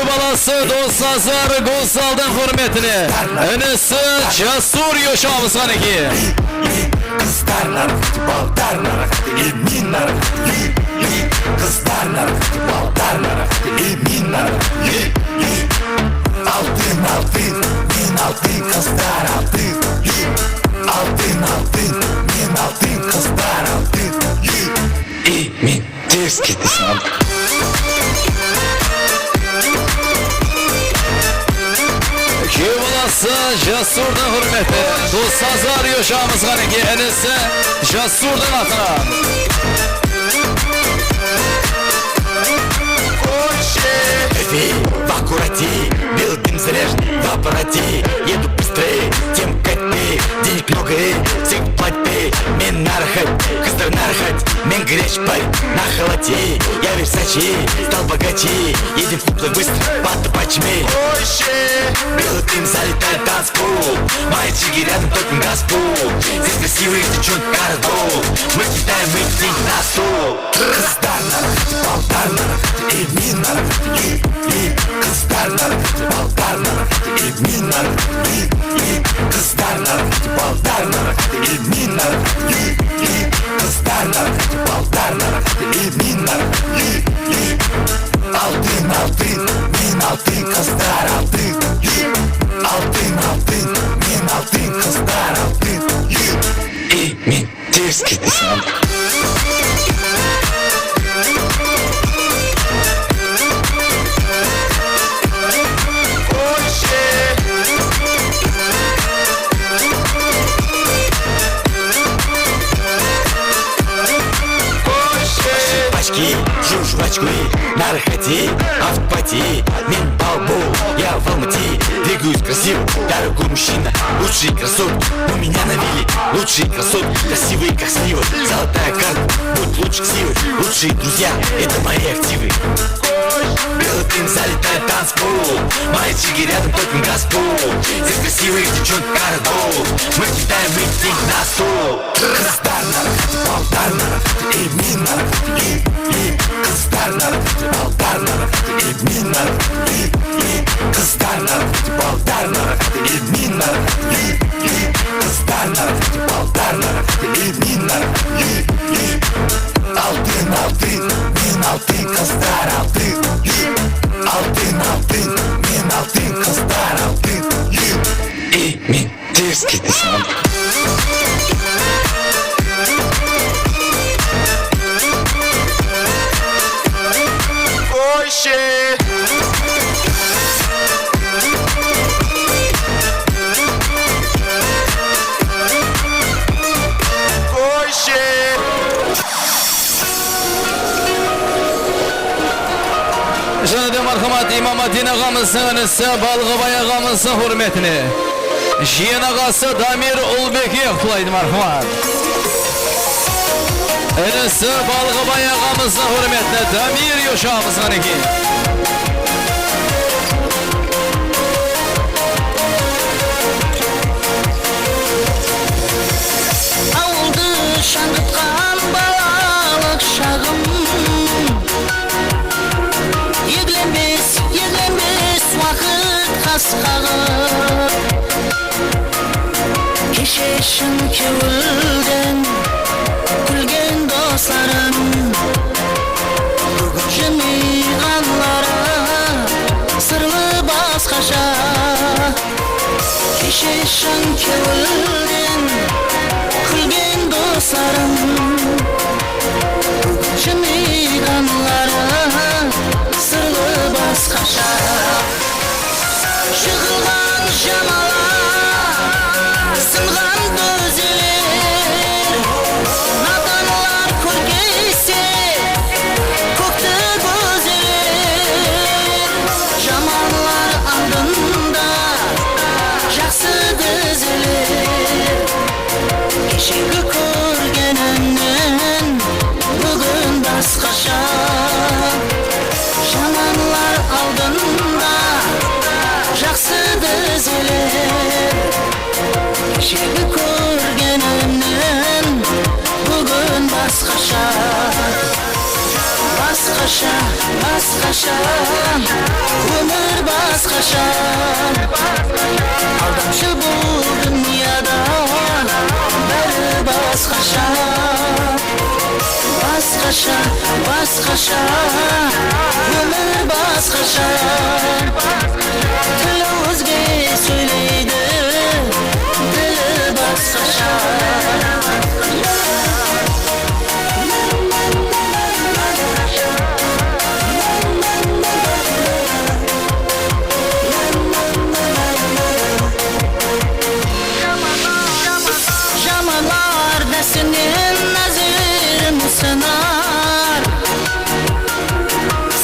Balası Dosnazar Gózzaldıń húrmetine inisi Jasur Yoshawızǵan eken. Qızlar narqıdı, ballar narqıdı, emin narqıdı, qızlar narqıdı, ballar narqıdı, emin narqıdı. Altın, altın, men altın, qızlar altın. Altın, altın, men altın, qızlar altın. Emin. Tez keteseń. Kúye balası Jasurdıń húrmetine Dosnazar Yoshawızǵan eken, inisi Jasurdıń atınan. Эй, в аккурате, белый дым заряженный в аппарате. Еду быстрее, чем катты, денег много, эй, всех платит, эй. Men narxat, qızlar narxat, men горячий парень на халате. Я Версаче, стал богаче, едем в клуб так быстро, под топачами. Белый дым залетает в танцпол, мои чики рядом, только газпол. Здесь красивые девчонки, каждый гол. Мы взлетаем, мы летим на стол. Qızlar narqıdı, ballar narqıdı, emin narqıdı, e, e. Qızlar narqıdı, ballar narqıdı, emin narqıdı, e, e. Qızlar narqıdı, ballar narqıdı, emin narqıdı, e, e. Qızlar narqıdı, ballar narqıdı, emin narqıdı, e, e. Altın, altın, men altın, qızlar altın, e. Altın, altın, men altın, qızlar altın, e. Emin. Tez keteseń. Пачки, жуж пачку, наркоти, автопати, мен балбу, я в Алмате, двигаюсь красиво, дорогой мужчина, лучшие красотки у меня на вилле. Лучшие красотки, красивые, как слива. Золотая карта, будь лучше ксивы. Лучшие друзья, это мои активы. Белый дым залетает в танцпол. Мои чики рядом, только газпол. Здесь красивые девчонки, каждый гол. Мы взлетаем, мы летим на стол. Qızlar narqıdı, ballar narqıdı, emin narqıdı, e, e. Qızlar narqıdı, ballar narqıdı, emin narqıdı, e, e. Qızlar narqıdı, ballar narqıdı, emin narqıdı, e, e. Qızlar narqıdı, ballar narqıdı, emin narqıdı, e, e. Altın, altın, men altın, qızlar altın, e. Altın, altın, men altın, qızlar altın, e. Emin. Tez keteseń. Qoyshı. Qoyshı. Jáne de marhamat, Imamatdin aǵamızdıń inisi Balǵabay aǵamızdıń húrmetine. Jiyen aǵası Damir Ulbekev pılaydı, marhamat. Inisi Balǵabay aǵamızdıń húrmetine Damir Yoshawızǵan eken. Awıldı shańǵıtqan balalıq shaǵım. Eglenbes, eglenbes waqıt qasqaǵı. Keshe shın kewilden kúlgen doslarım. Búgin jımıyǵanları sırlı basqasha. Keshe shın kewilden kúlgen doslarım. Búgin jımıyǵanları sırlı basqasha. Jıǵılǵan jamalar, sınǵan dózeler, nadanlar kórkeyse, kókti gózeler. Jamanlar aldında jaqsı dózeler. Keshegi kórgenimnen búgin basqasha. Jamanlar aldında jaqsı dózeler. Keshegi kórgenimnen búgin basqasha. Basqasha, basqasha, ómir Basqasha, basqasha, ómir basqasha. Tili ózge sóyleydi, dili basqasha. Jamanlar dástennen názerin sınar.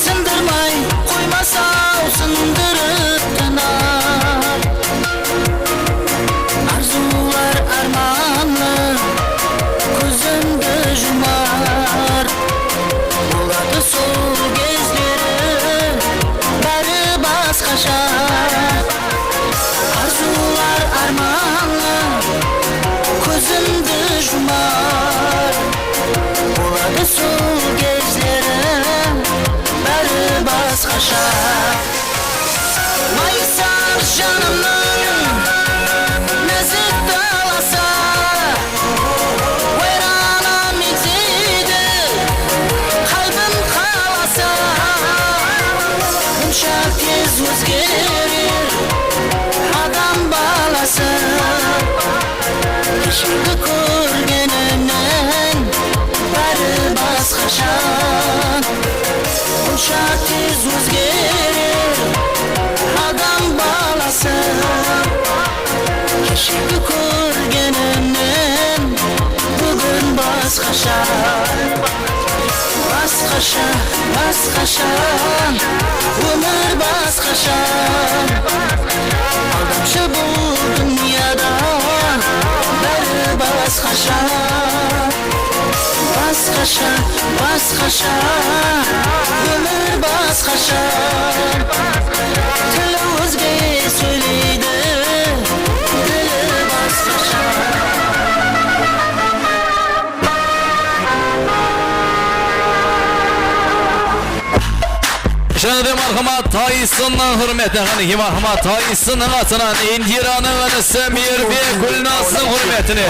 Sındırmay qoymas-aw, sındırıp tınar. Arzıwlar ármanlı kózimdi jumar. Boladı sol gezleri bári basqasha. Arzıwlar ármanlı kózimdi jumar. Boladı sol gezleri bári basqasha. Mayısaw janımnıń názik dalası, wayranım etedi qálbim qalası. Bunsha tez ózgerer adam balası. Keshegi kórgenimnen bári basqasha. Bunsha tez ózgerer adam balası. Keshegi kórgenimnen búgin basqasha. Basqasha, basqasha, ómir basqasha. Aldamshı bul dúnyada bári basqasha. Basqasha, basqasha, ómir basqasha. Tili ózge sóyleydi, dili basqasha. Jáne de marhamat Taysonnan húrmetine, qánekey, marhamat Taysonnan atınan Indiranıń inisi Miyirbek Gúlnazdıń húrmetine.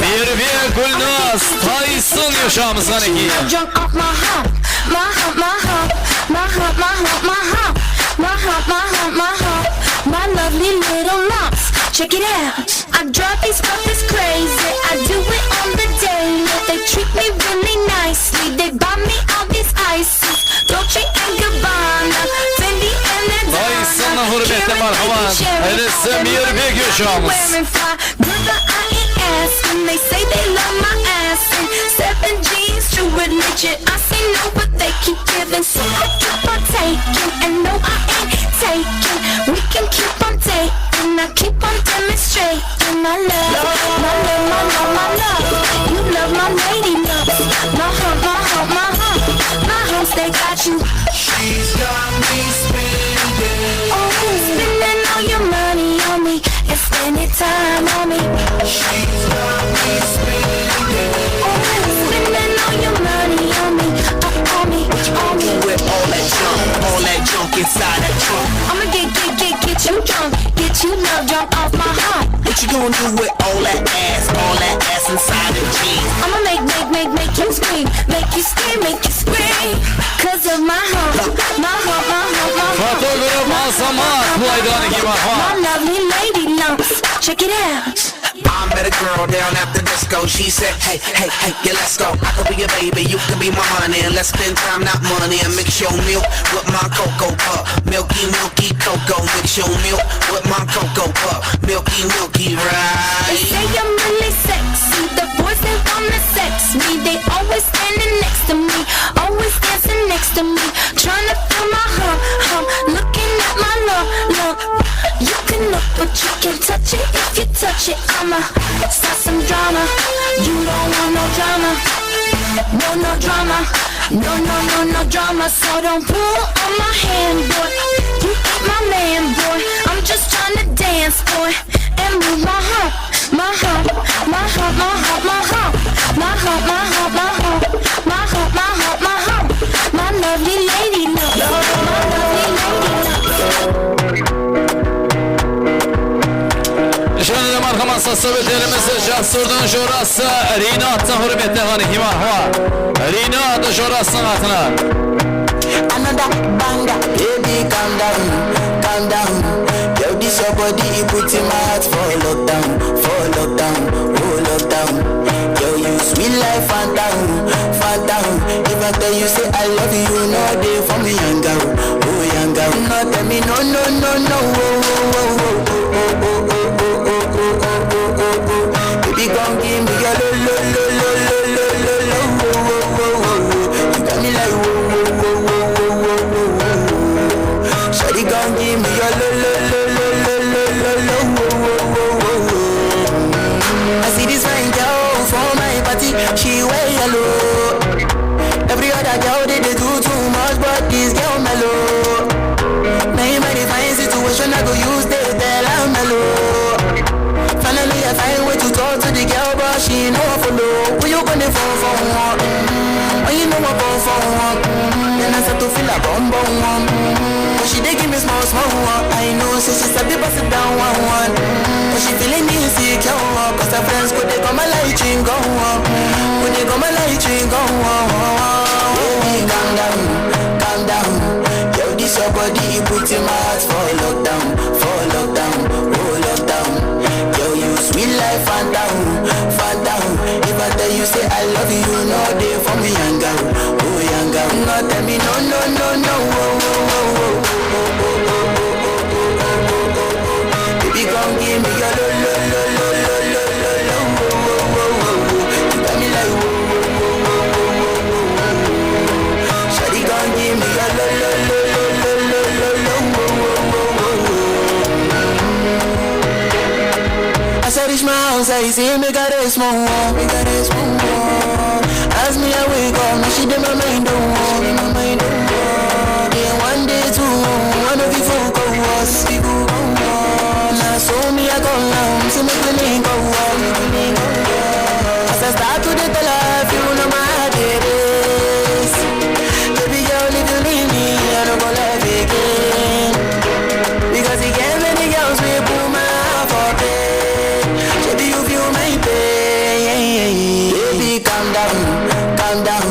Miyirbek Gúlnaz, Tayson ushırmız, qánekey. Drunk off my hump, my hump, my hump, my hump, my hump, my hump, my hump, my hump, my hump, my hump, my lovely little lumps. Check it out. I drive these puppies crazy. I do it on the daily. They treat me really nicely. They buy me all these ices, Dolce and Gabbana, Fendi and Adana. Taysonnan húrmetine marhamat. Inisi Miyirbek ushırmız. Wearing fly, brother, I ain't asking. They say they love my ass and seven jeans, true religion. I say no, but they keep giving, so I keep on taking. And no, I ain't taking. We can keep on dating. I keep on demonstrating. My love, my love, my love, my love. You love my lady lumps. My hump, my hump, my hump. My humps, they got you. She's got me spending. Oh, spending all your money on me and spending time on me. She's got me spending. Oh, spending all your money on me, uh, on me, on me. With all that junk, all that junk inside that trunk. I'ma get, get, get, get you drunk, get you love drunk off my hump. What you gonna do with all that ass, all that ass inside the jeans? I'ma make, make, make, make you scream, make you scream, make you scream. 'Cause of my hump, my hump, my hump, my hump. Fotograf Azamat, bılaydan eki marhamat. My lovely lady lumps, check it out. I met a girl down at the disco. She said, hey, hey, hey, yeah, let's go. I could be your baby, you could be my honey. And let's spend time, not money. And mix your milk with my cocoa puff. Milky, milky cocoa. Mix your milk with my cocoa puff. Milky, milky, right? They say I'm really sexy. The boys, they wanna sex me. They always standing next to me. Always dancing next to me. Tryna feel my hump, hump. Looking at my lump, lump. You can look, but you can't touch it. If you touch it, I'ma start some drama. You don't want no drama. No, no drama. No, no, no, no drama. So don't pull on my hand, boy. You ain't my man, boy. I'm just tryna dance, boy, and move my hump. My hump, my hump, my hump, my hump. My hump, my hump, my hump. My hump, my hump, my hump. My lovely lady lumps. My lovely lady lumps. Jáne de marhamat Sáwbetlerimiz Jasturdıń jorası Rino atına húrmetle ǵaniyim, marhamat. Rino atı jorasınıń atına. Another banger. Baby, calm down, calm down. Yo, this your body, it put in my heart for lockdown, for lockdown, oh lockdown. Yo, you sweet life, phantom, phantom. If I tell you say I love you, no dey for me, yanga, oh yanga. No tell me no, no, no, no, oh, oh, oh, oh. Baby, come give me your lo, lo, lo. You got me like, whoa, whoa, whoa. Shawty, come give me your lo, lo, lo. I see this fine girl for my party, she wear yellow. Every other girl they, they do too much, but this girl mellow. Now in my divine situation, I go use they tell her mellow. Finally, I find way to talk to the girl, but she ain't no one follow. Who you gonna phone for one? Mm, when you know I phone for one, mm, then I start to feel a bum bum one. Mm, but she dey give me small small one. I know, say she sabi pass it down one one. Mm, but she feeling insecure, 'cause her friends go dey come my light ring go on. Go dey come my light ring go on. Baby, calm down, calm down. Yo, this your body, it put in my heart for lockdown, for lockdown, oh lockdown. Yo, you sweet life, phantom, phantom. If I tell you say I love you, no dey for me, yanga, oh yanga. No tell me no, no, no, no, oh, oh, oh, oh. Baby, come give me your lo, lo, lo. You got me like, whoa, whoa, whoa. Shawty, come give me your lo, lo, lo. As I reach my house, I see me got a small wall. Me got a small wall. As me, I wake up, now she dey my mind, oh. She dey my mind, oh. Day one, day two, one of you folk go was. Now so me, I go down, so me feeling go on. As I start to dey tell her, if you know my heart it is. Baby girl, if you leave me, I no go love again. Because he get many girls we put my heart for bed. Baby, you feel my pain. Baby, calm down, calm down.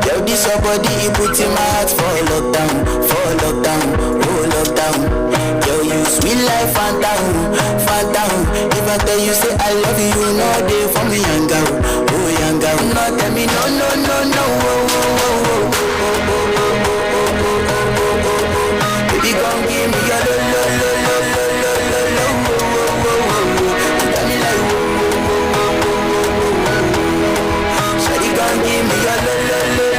Yo, this your body, it put in my heart for lockdown, for lockdown, oh lockdown. Yo, you sweet life, phantom, phantom. If I tell you say I love you, no dey for me, yanga, oh yanga. No tell me no, no, no, no, oh, oh, oh, oh. Baby, come give me your lo, lo, lo. You got me like, whoa, whoa, whoa. Shawty, come give me your lo, lo, lo.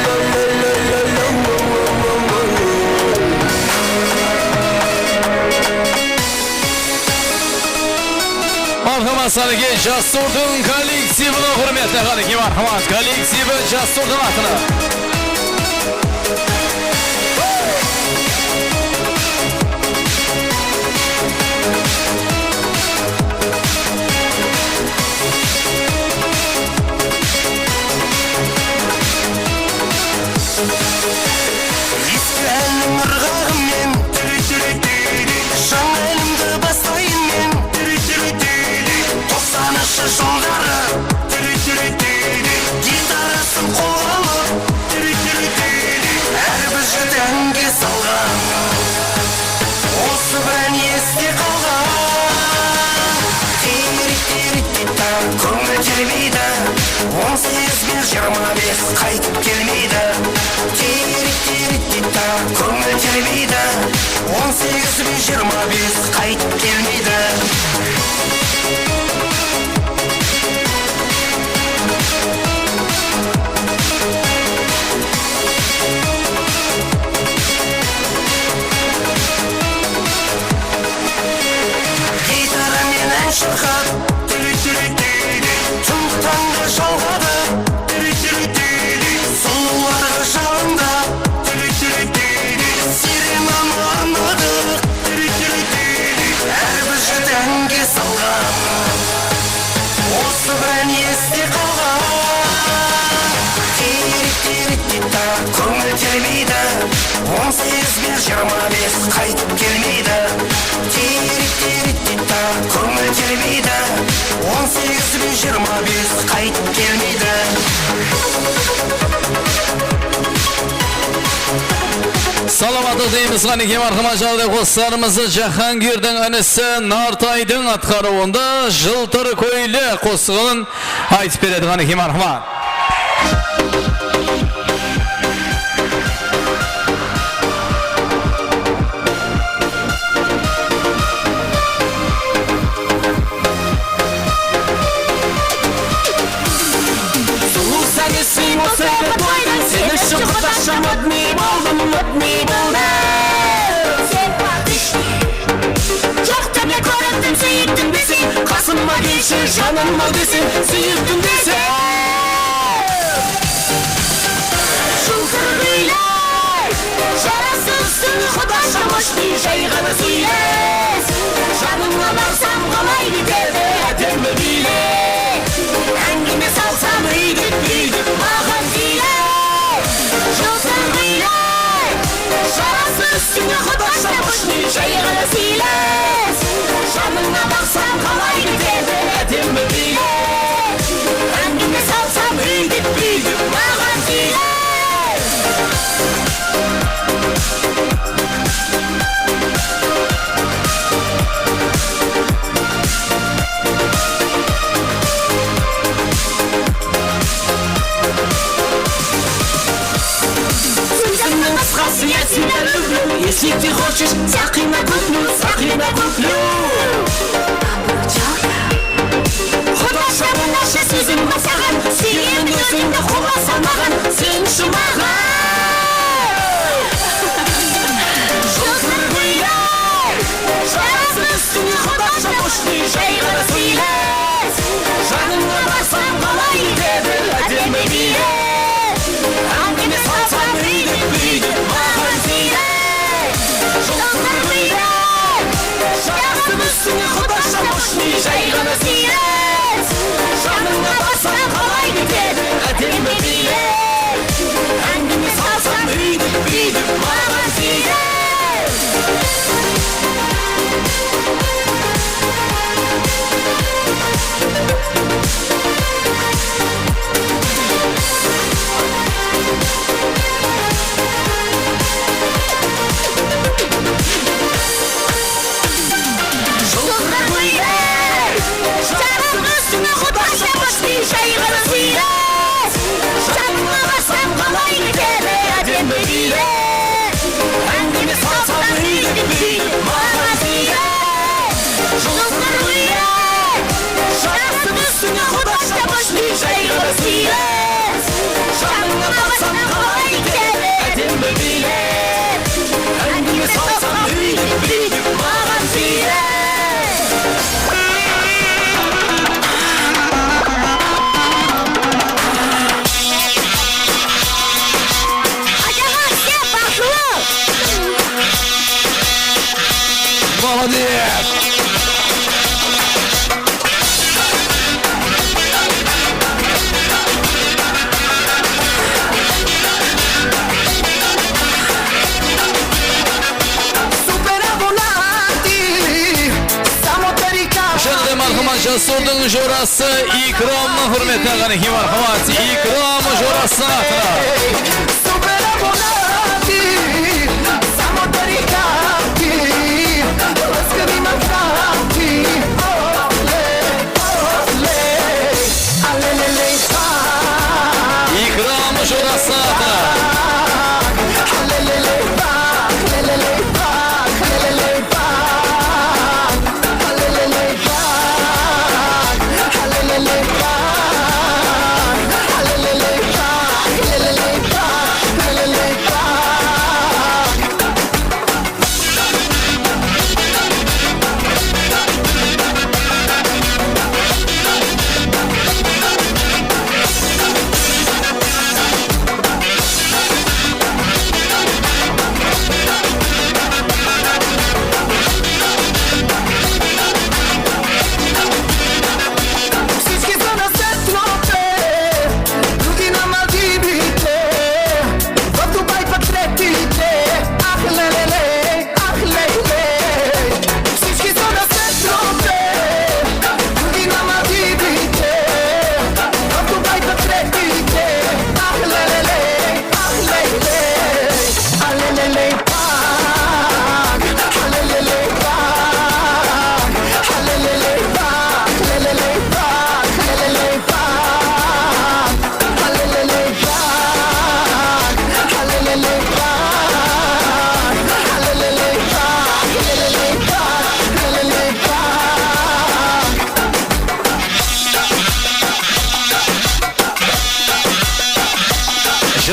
Marhamat, Sanige Jasturdıń kollektivine húrmetli ǵaniyim, marhamat, kollektivi Jasturdıń atına. Eski ánniń ırǵaǵı men, jańa ánimdi baslayın men. Toqsanınshı jılları, gitarasın qolǵa alıp, hár bir jigit áńge salǵan. Usı bir án este qalǵan. Tiyrik-tiyrik deydi, kóńil telbeydi. On segiz benen jigirma bes qaytıp kelmeydi. Tiyrik-tiyrik deydi, kóńil telbeydi. On segiz benen jigirma bes qaytıp kelmeydi. Gitara menen shırqap, tún tańda jalǵadı. Sulıwlarǵa jalındap, sirenanı arnadıq. Hár bir jigit áńge salǵan. Usı bir án este qalǵan. Tiyrik-tiyrik deydi, kóńil telbeydi. On segiz benen jigirma bes qaytıp kelmeydi. Tiyrik-tiyrik deydi, kóńil telbeydi. Biz qaytıp kelmeydi. Salamatlıq deymiz, qánekey, marhamat, jaǵday qosıqlarımızdı Jahangirdiń inisi Nartaydıń atqarıwında Jıltır kóyle qosıǵın aytıp beredi, qánekey, marhamat. Sulıwsań, úseń bolsa bir toydıń, sen ushın Qudaqsha modnıy boldım, modnıy boldım. Sen baqısh. Joq deme kórindim, súyiktim deseń, qasıma kelshi, janım-aw deseń, súyiktim deseń. Jıltır kóyle, jarası ústińe Qudaqsha modnıy, jay ǵana sıyles. Janıńa barsam qalay ketedi ádemmi biylep? Áńgime salsam úydik-búydik maǵan sıyles. Jıltır kóyle, jarası ústińe Qudaqsha modnıy, jay ǵana sıyles. Janıńa barsam qalay ketedi ádemmi biylep? Áńgime salsam úydik-búydik maǵan sıyles. Sózińniń qısqası, я тебя люблю, если ты хочешь, Saqina gúlgúl, Saqina gúlgúl. Qudaqsha bundarsha sózim bar saǵan, súyemen ózińdi, qubasa maǵan, sen ushın maǵan. Jıltır kóyle, jarası ústińe Qudaqsha modnıy, jay ǵana sıyles. Janıńa barsam qalay ketedi ádemmi biylep? Áńgime salsam úydik-búydik maǵan sıyles. Jıltır kóyle, jarası ústińe Qudaqsha modnıy, jay ǵana sıyles. Janıńa barsam qalay ketedi ádemmi biylep? Áńgime salsam úydik-búydik maǵan sıyles. Jıltır kóyle, jarası ústińe Qudaqsha modnıy, jay ǵana sıyles. Janıńa barsam qalay ketedi ádemmi biylep? Áńgime salsam úydik-búydik maǵan sıyles. Jıltır kóyle, jarası ústińe Qudaqsha modnıy, jay ǵana sıyles. Janıńa barsam qalay ketedi ádemmi biylep? Áńgime salsam úydik-búydik maǵan sıyles. Молодец! Janda marhamat, Jasurdıń jorası Ikramnıń húrmetine, qánekey, marhamat, Ikram jorasınıń atına. Ikram jorası atına.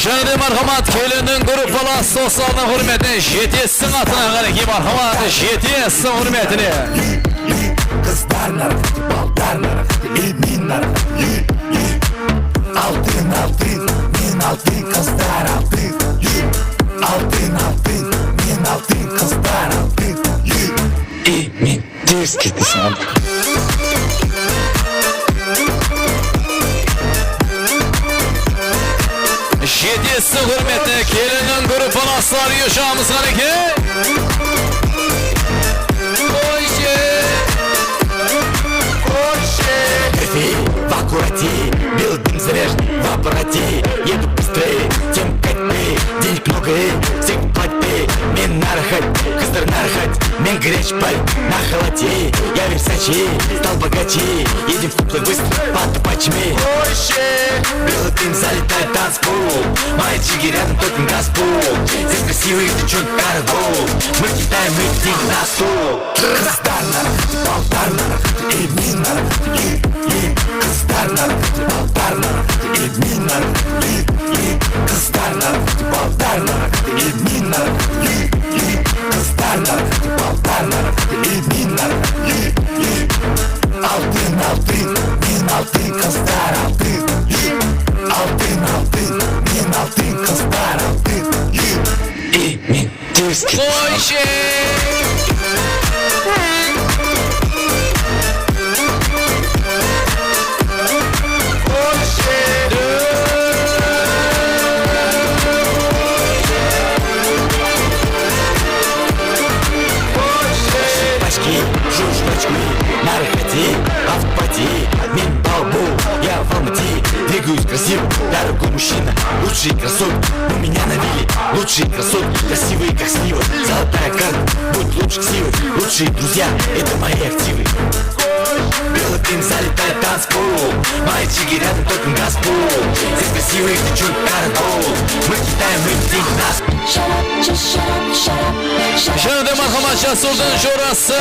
Jáne de marhamat, kelinniń gruppalası doslalarınıń húrmetine, Jetiyestiń atına qánekey, marhamat, Jetiyestiń húrmetine. Qızlar narqıtı, ballar narqıtı, emin narqıtı, altın, altın, men altın, qızlar altın, altın, altın, men altın, qızlar altın, emin. Tez keteseń, al. Jetiyestiń húrmetine kelinniń gruppalasları, uyashıǵamız qánekey. Qoyshı. Qoyshı. Nervi в аккурате, белый дым заряженный в обороте. Еду быстрее, чем кайтбей, денег много, всех платьбей. Men narıxat, qızlar narıxat. Men Гречпай на халате, я Версаче, стал богаче. Едем в куплай быстро, под патчами. Qoyshı. Белый дым залетает в танцпол. Мои чики рядом, только газпол. Здесь красивые девчонки, караул. Мы кидаем их на стол. Qızlar narıxatı, ballar narıxatı, emin narıxatı, e, e. Qızlar narıxatı, ballar narıxatı, emin narıxatı, e, e. Qızlar narıxatı, ballar narıxatı, emin narıxatı, e, e. Qızlar narıxatı, ballar narıxatı, emin narıxatı, e, e. Altın, altın, men altın, qızlar altın, e. Altın, altın, men altın, qızlar altın, e. Emin. Tez ketip. Qoyshı! Qoyshı! Qoyshı! Жуж, наркоти, автопати, мен балбу, я в Алмате. Двигаюсь красиво, дорогой мужчина, лучшие красотки у меня на вилле. Лучшие красотки, красивые как слива. Золотая карта, будь лучше ксивы. Лучшие друзья, это мои активы. Белый дым заливает танцпол. Мои чики рядом, только газпол. Здесь красивые девчонки, каратол. Мы кидаем им деньги нас. Shut up, just shut up, shut up, shut up. Jáne de márhamat, Jasıldın jorası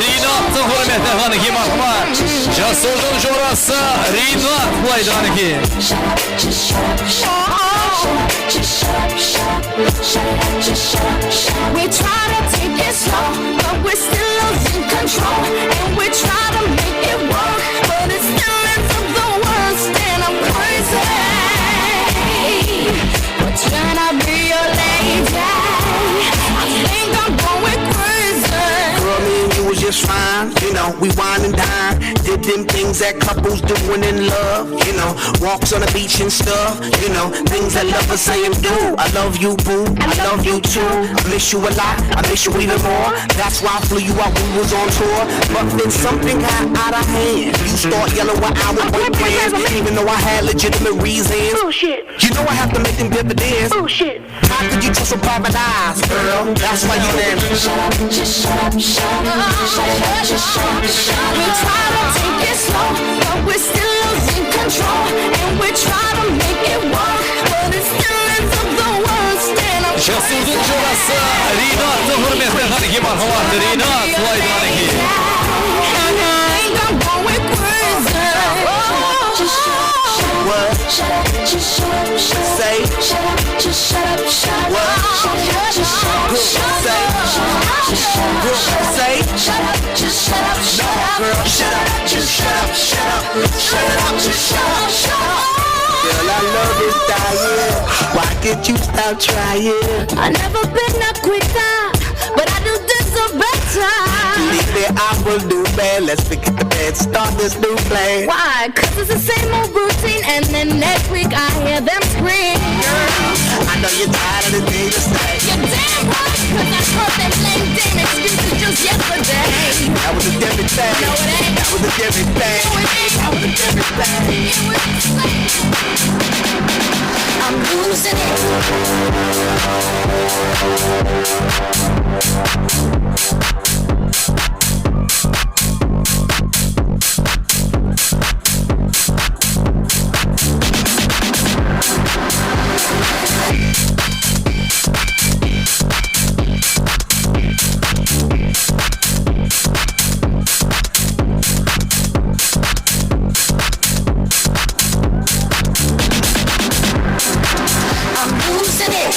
Rinattıń húrmetine qánekey, márhamat. Jasıldın jorası Rinat bılaydı qánekey. Shut up, just shut up, shut up, shut up, just shut up, shut up, shut up, just shut up, shut up. We try to take it slow, but we're still losing control, and we try to make it work, but it still ends up the worst, and I'm crazy. Pretend I'll be your lady. I think I'm going crazy. Girl, me and you was just fine. You know, we wine and dine. Did them things that couples doing in love. You know, walks on the beach and stuff. You know, things that lovers say and do. I love you, boo. I love you too. I miss you a lot. I miss you even more. That's why I flew you out when we was on tour. But then something got out of hand. You start yelling when I was breaking, even though I had legitimate reasons. Bullshit. You know I have to make them dividends. Bullshit. How could you trust with private eyes, girl? That's why you dance. Shut up, just shut up, shut up, shut up, just shut up, shut up. We try to take it slow, but we're still losing control, and we try to make it work, but it still ends up the worst, and I'm Jasıldın jorası Rinattıń húrmetine qánekey, márhamat, Rinat bılaydı qánekey. I think I'm going crazy. What? Shut up, just shut up, shut up. Say. Shut up, just shut up, shut up. What? Shut up, just shut up, shut up. Say. Shut up, just shut up, shut up. Say. Shut up, just shut up, shut up. No, girl, shut up, just shut up, shut up. Shut up, just shut up, shut up. Girl, I love this diet. Why can't you stop trying? I never been a quitter, but I do deserve better. Believe me, I will do bad. Let's forget the bad. Start this new plan. Why? 'Cause it's the same old routine, and then next week I hear them scream. I know you're tired of the thing to say. You're damn right, 'cause I heard that lame dame excuses just yesterday. That was a different thing. No, it ain't. That was a different thing. No, it ain't. That was a different thing. It was the same. I'm losing it. I'm losing it.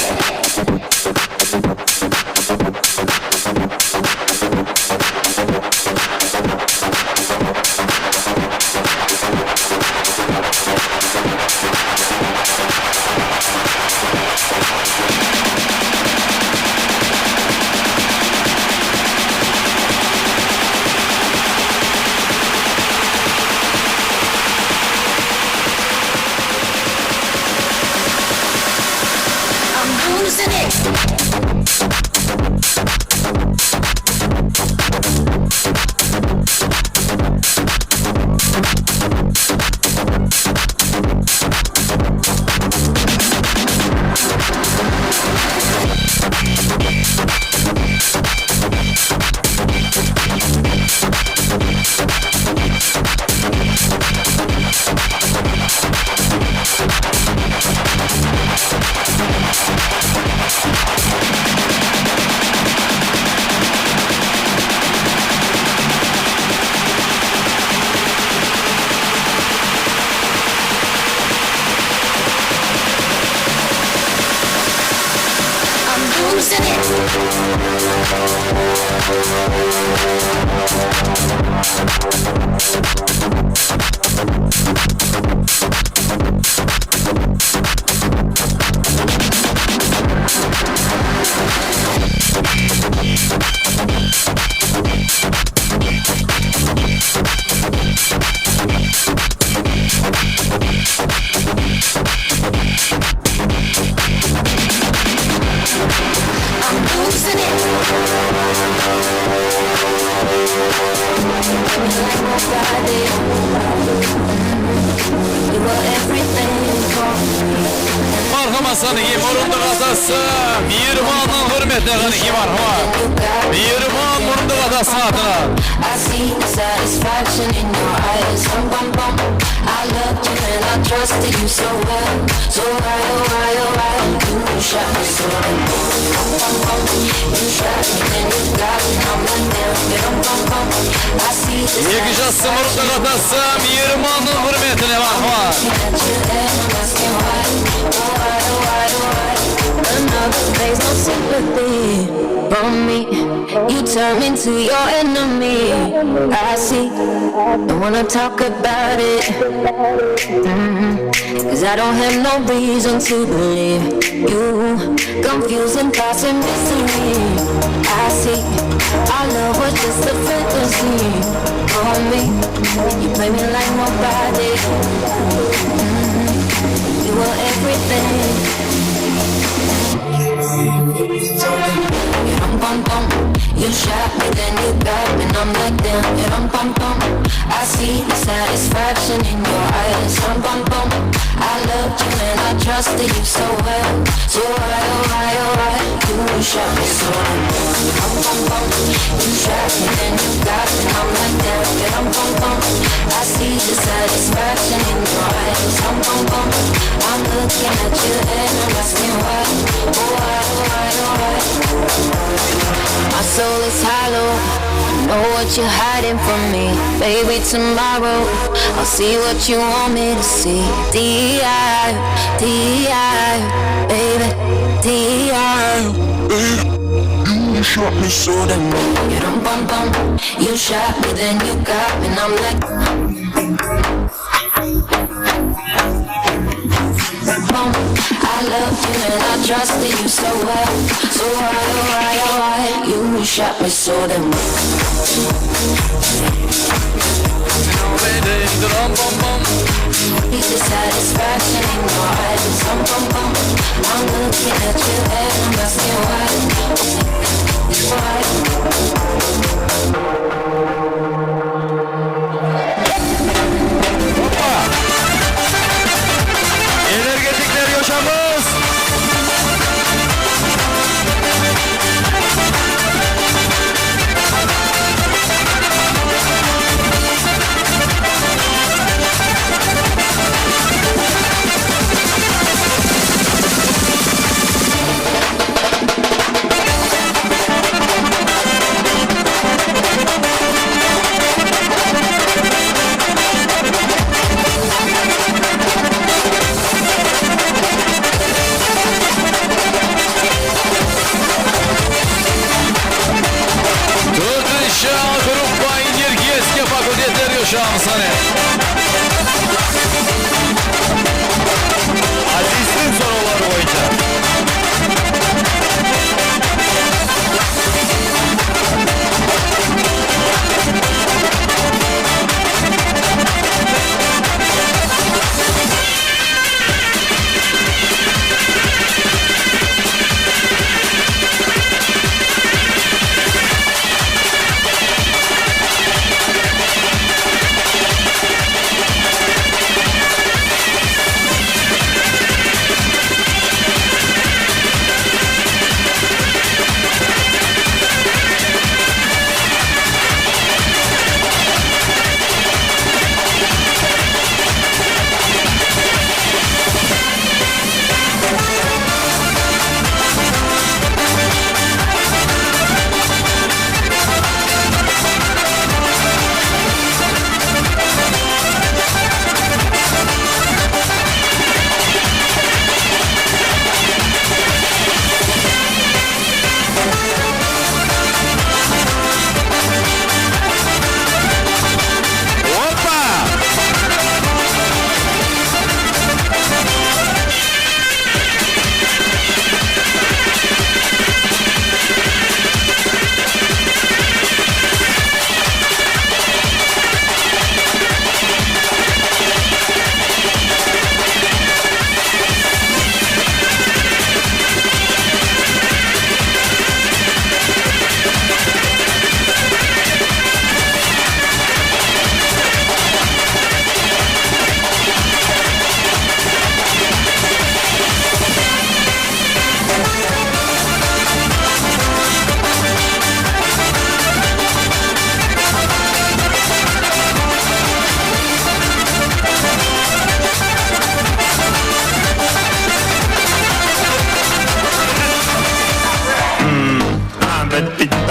I'm losing it. I'm losing it. I'm losing it. Marhamat, Sanıgim, murındı atası Miyirmannıń húrmetine, qánekey, marhamat. Miyirman murındı atasınıń atınan. I see the satisfaction in your eyes. Pum, pum, pum. I loved you and I trusted you so well. So why, oh why, oh why, you shot me so damn. Pum, pum, pum. You shot me, then you got me. I'm like, damn, pum, pum, pum. I see the satisfaction. Eki jaslı murındı atası Miyirmannıń húrmetine, marhamat. Another day's no sympathy from me. You turn me to your enemy. I see. Don't wanna talk about it. Mm-hmm. 'Cause I don't have no reason to believe you. Confusing thoughts and misery. I see. Our love was just a fantasy for me. You play me like nobody. Mm-hmm. You were everything. Rum pum pum, you shot me, then you got me, and I'm like, damn. Rum pum pum, I see the satisfaction in your eyes. Rum pum pum, I loved you and I trusted you so well. So why, oh why, oh why, you shot me so damn. Rum pum pum, you shot me, then you got me, and I'm like, damn. Rum pum pum, I see the satisfaction in your eyes. Rum pum pum, I'm looking at you and I'm asking why, oh why, oh why, oh why. My soul is hollow. I know what you're hiding from me. Maybe tomorrow I'll see what you want me to see. D I, D I, baby, D I. You shot me so damn. Rum pum pum. You shot me, then you got me, and I'm like, I love you and I trusted you so well. So why, oh why, oh why, you shot me so damn. Need the satisfaction in your eyes. Bum, bum, bum. I'm looking at you and I'm asking why. Why? Hoppa! Energetikler, joshamız!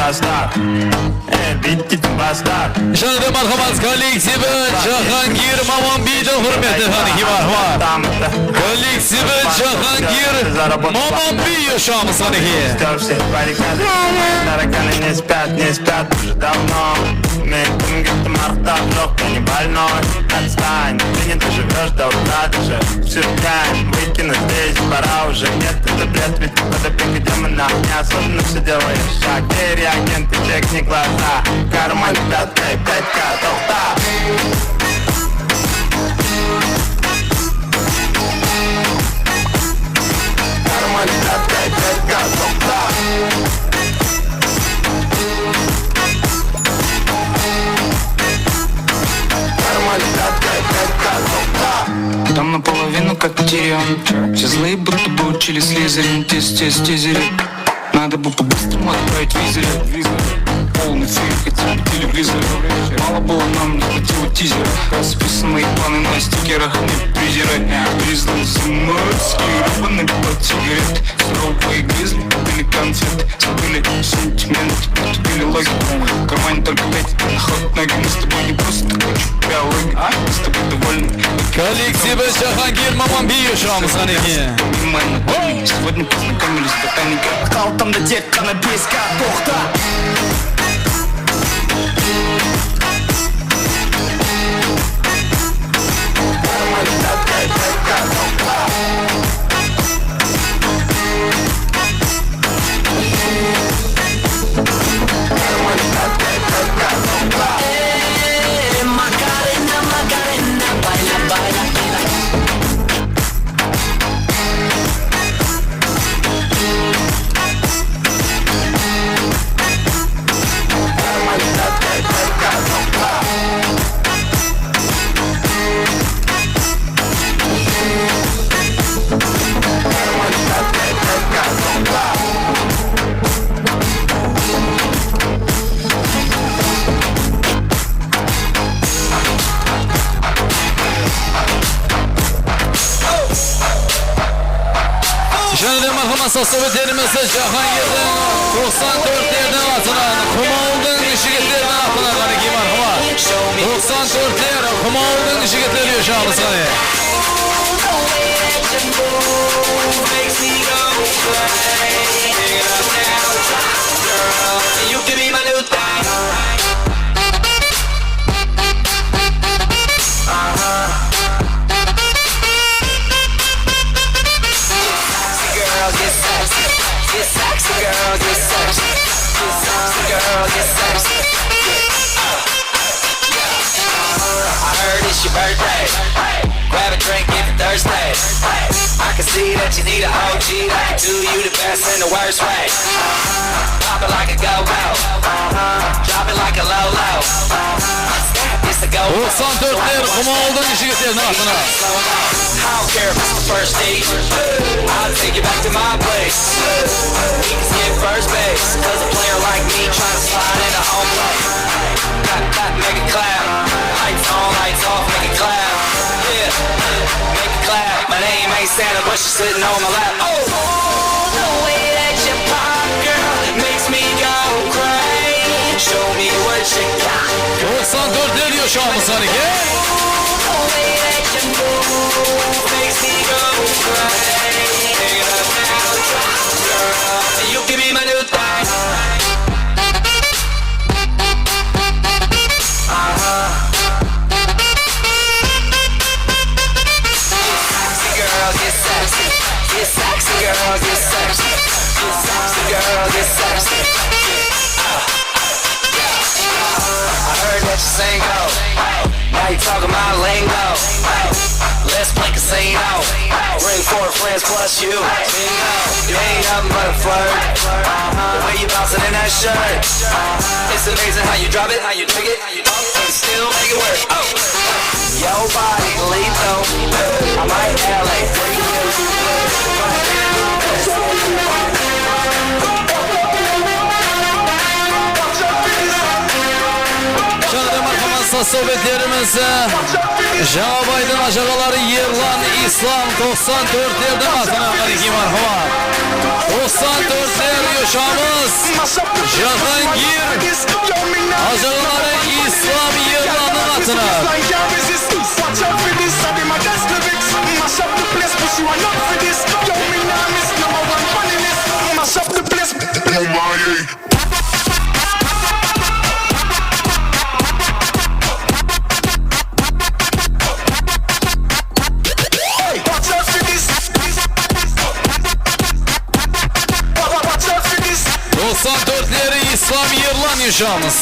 Bastar. Ey, bitti bastar. Jáne de marhamat, kollektivi Jahangir Mamanbiydiń húrmetine, qánekey, marhamat. Kollektivi Jahangir Mamanbiy, ushıramız, qánekey. Все баррикады, тараканы не спят, не спят уже давно. Men kimge marqtap joq, men больной. Отстань, ты не доживёшь до утра, ты же всю дрянь выкинуть здесь. Пора уже, нет, это бред, ведь Подопека демона, не особенно все делаешь. Шагер, реагенты, чекни глаза. Карман пяткой, пятка, тоқта. Карман пяткой, пятка, тоқта. Карман пяткой, пятка, тоқта. Там наполовину, как Тирион. Все злые, будто бы учили Слизерин. Тез, тез, тизерит. Надо бы по-быстрому отправить визоры. Полный фейк, хотя бы телевизор. Мало было, нам не хватило тизера. Расписаны ебаный на стикерах, не презирай. Гризли зимы, скированный под сигарет. Суровые гризли, купили конфет. Забыли сентимент, купили логику. В кармане только пять, на ход ноги. Мы с тобой не просто так учим биологию. Мы с тобой довольны. Kollektivi Jahangir Mamanbiy, ushıramız, qánekey. Понимаем, сегодня познакомились с ботаникой. Qaltamda tek ǵana bes K, toqta. Jáne de marhamat, sastov eterimiz Jahangirdiń toqsan tórtleriniń atınan, Qumawıldıń jigitleriniń atınan, qánekey, marhamat. Toqsan tórtler, Qumawıldıń jigitleri, ushıramız, qáne. I heard it's your birthday. Grab a drink if you're thirsty. I can see that you need an O G that can do you the best in the worst way. Pop it like a go-go. Drop it like a low-low. It's the go-go. Toqsan tórtler, Qumawıldıń jigitleriniń atınan. I don't care if it's the first date. I'll take you back to my place. We can skip first base, 'cause a player like me tryna slide into home plate. Clap, clap, make it clap. Lights on, lights off, make it clap. Yeah, make it clap. My name ain't Santa, but she's sitting on my lap. Oh! The way that you pop, girl, makes me go crazy. Show me what you got. Toqsan tórtler, ushıramız, qánekey. The way that you move makes me go crazy. Take it up now, drop, girl. You can be my new thing. Uh-huh. Sexy girl, get sexy. Get sexy, girl, get sexy. Get sexy, girl, get sexy. Uh, yeah. I heard that you're single. Now you talking my lingo. Let's play casino. Bring four friends plus you. Bingo. You ain't nothing but a flirt. The way you bouncing in that shirt. It's amazing how you drop it, how you take it, and still make it work. Oh. Your body lethal. I might L A freak you. Jáne de marhamat, Suhbetlerimiz, e, Jańabaydıń ájaǵaları Erlan, Islam, toqsan tórtlerdiń atına, qánekey, marhamat. Toqsan tórtler yoshamız Jahangir ájaǵaları Islam, Erlannıń atına. Toqsan tórtleri Islam, Erlan yoshamız.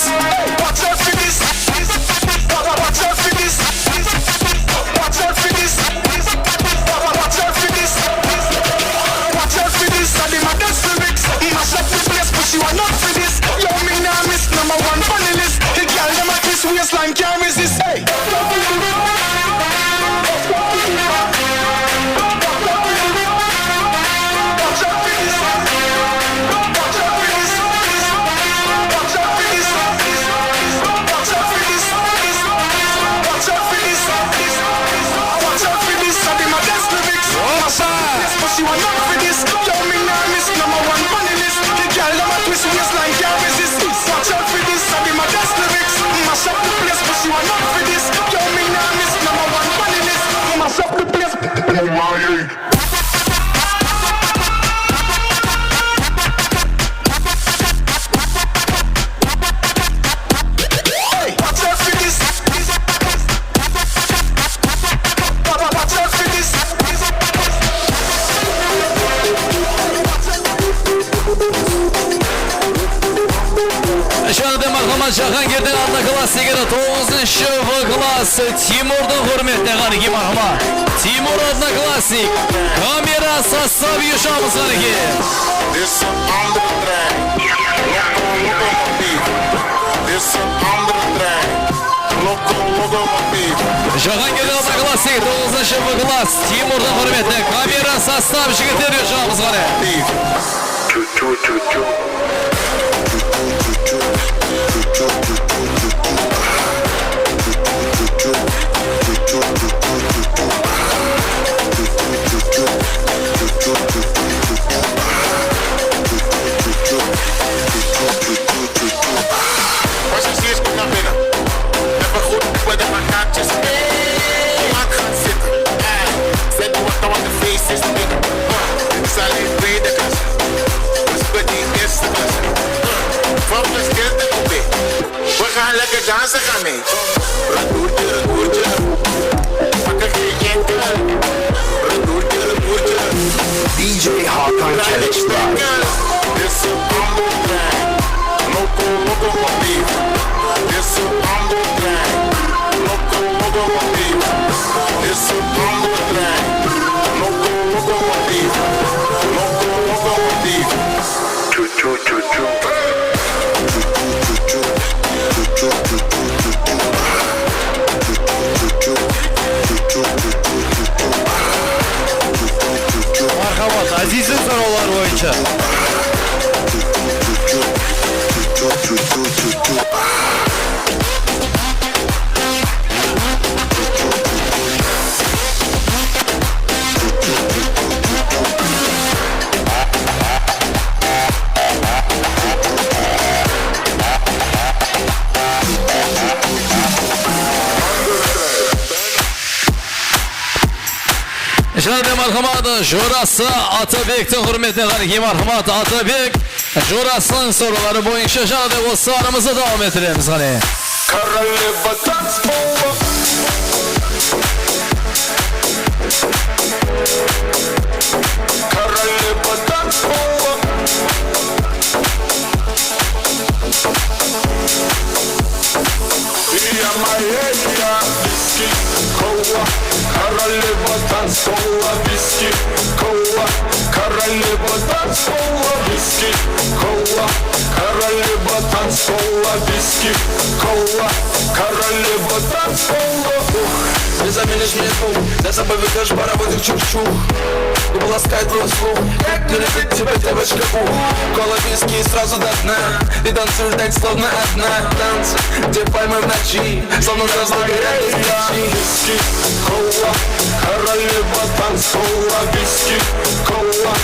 Jana da marhamat, Jahangirdiń odnoklassnigi, toǵızınshı B klass, Timurdıń húrmetine, qánekey, marhamat. Timur odnoklassnik, kamera, sostav yoshamız, qánekey. This is on the track. Loco, loco, loco. This is on the track. Loco, loco, loco. Jahangirdiń odnoklassnigi, toǵızınshı B klass, Timurdıń húrmetine, kamera, sostav, jigitler yoshamız, qáne. Pasa si escucha pena. Even goed, ik wil de patatjes. Laat gaan zitten. Ey, zet die wachten, want de feest is binnen. Dit is alleen tweede klas. Dus ik ben niet eerste klas. Van verschillende coupé. We gaan lekker dansen, gaan mee. Retourtje, retourtje. Pak er geen enkel. Retourtje, retourtje. D J Hakan Kelesh live. This is on the track. Loco, loco, loco. This is on the track. Loco, loco, loco. This is on the track. Loco, loco, loco. Loco, loco, loco. Marhamat, Azizdiń sorawları boyınsha. Jana da marhamat, jorası Atabektiń húrmetine, qánekey, marhamat, Atabek jorasınıń sorawları boyınsha jana da osılarımızdı dawam ettiremiz, qáne. Королева танцпола. Королева танцпола. Я моя, я виски, кола, королева танцпола, виски, кола, королева танцпола, виски, кола, королева танцпола. Танцпола, виски, кола, королева танцпола. Ух, не заменишь мне слух, не заповедаешь паровозик чух-чух. Ты была скайт слух, как не любить тебя, девочка, ух. Кола, виски и сразу до дна. Ты танцуешь так, словно одна. Танцы, где пальмы в ночи, словно звёзды горят на свечи. Виски, кола, королева танцпола, виски, кола,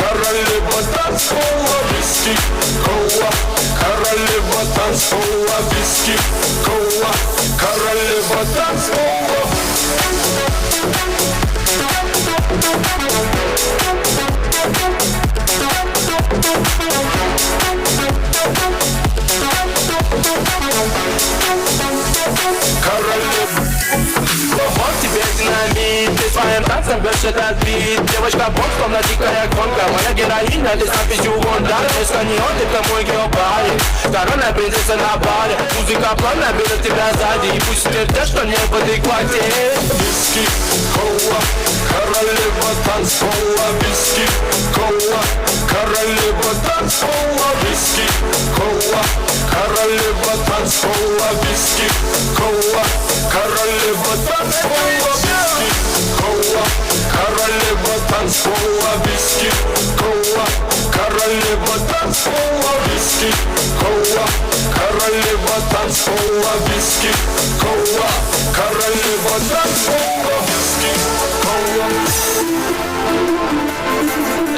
королева танцпола, виски, кола, королева танцпола, виски, кола, королева танцпола. Королева. Вот тебе динамит, ты своим танцем бьёшь этот бит. Девочка бомб, словно дикая гонка. Моя героиня, ты с надписью Honda. Эсканион, ты в мой геопаре. Коронная принцесса на бале. Музыка плавно берёт тебя сзади. И пусть все те, что не в адеквате. Виски, кола, королева танцпола. Виски, кола, королева танцпола. Виски, кола, королева танцпола, виски, кола, королева танцпола, виски, кола, королева танцпола, виски, кола, королева танцпола, виски, кола, королева танцпола, виски, кола, королева танцпола, виски, кола.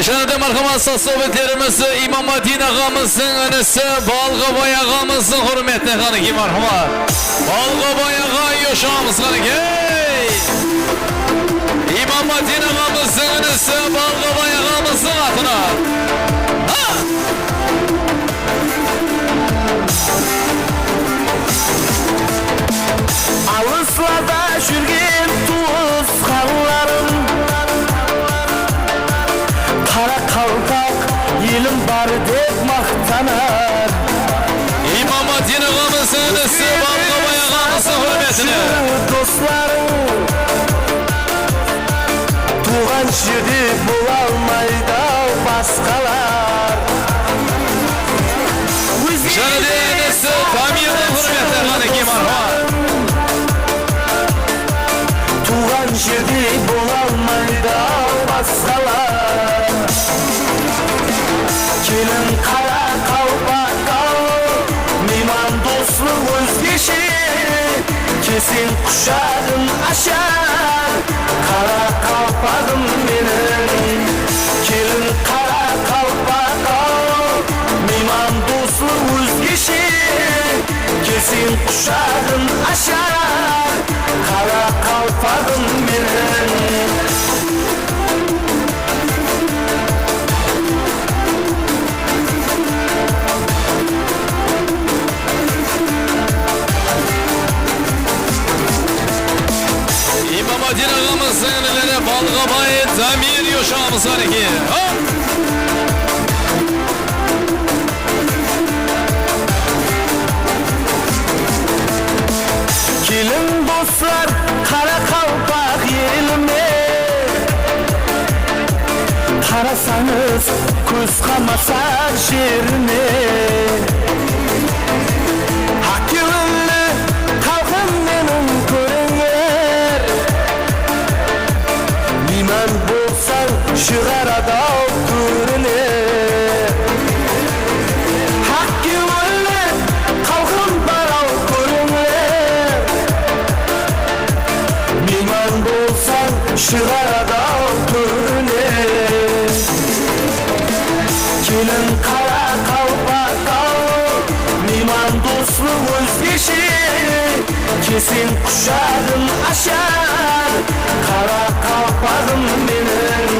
Jáne de márhamat, sazsovetlerimiz Imamatdin aǵamızdıń inisi Balǵabay aǵamızdıń húrmetine, qánekey, márhamat. Balǵabay aǵa, yosh aǵamız, qánekey. Imamatdin aǵamızdıń inisi Balǵabay aǵamızdıń atınan. Ha! Alıslarda júrgen tuwısqanlarım, qaraqalpaq elim bar dep maqtanar. Imamatdin aǵamızdıń inisi Balǵabay aǵamızdıń húrmetine. Doslarım, tuwǵan jerde bola almaydı-aw basqalar. Jáne de inisi Damirdiń húrmetine, qánekey, márhamat. Tuwǵan jerde bola almaydı-aw basqalar. Kelin qaraqalpaq-aw, miyman doslıq ózgeshe. Kelseń qushaǵın ashar, qara qalpaǵım meniń. Kelin qara qalpaq-aw, miyman doslıq ózgeshe. Kelseń qushaǵın ashar, qara qalpaǵım meniń. Imamatdin aǵamızdıń inileri Balǵabay, Damir, yosh aǵamız, qánekey. Ha! Keliń, doslar, qaraqalpaq elime, qarasańız, kóz qamasar jerine. Haq kewilli xalqım meniń, kórińler, miyman bolsań, shıǵaradı-aw tórine. Haq kewilli xalqım bar-aw, kórińler, miyman bolsań, shıǵaradı-aw tórine. Kelin qaraqalpaq-aw, miyman doslıq ózgeshe. Kelseń qushaǵın ashar, qara qalpaǵım meniń.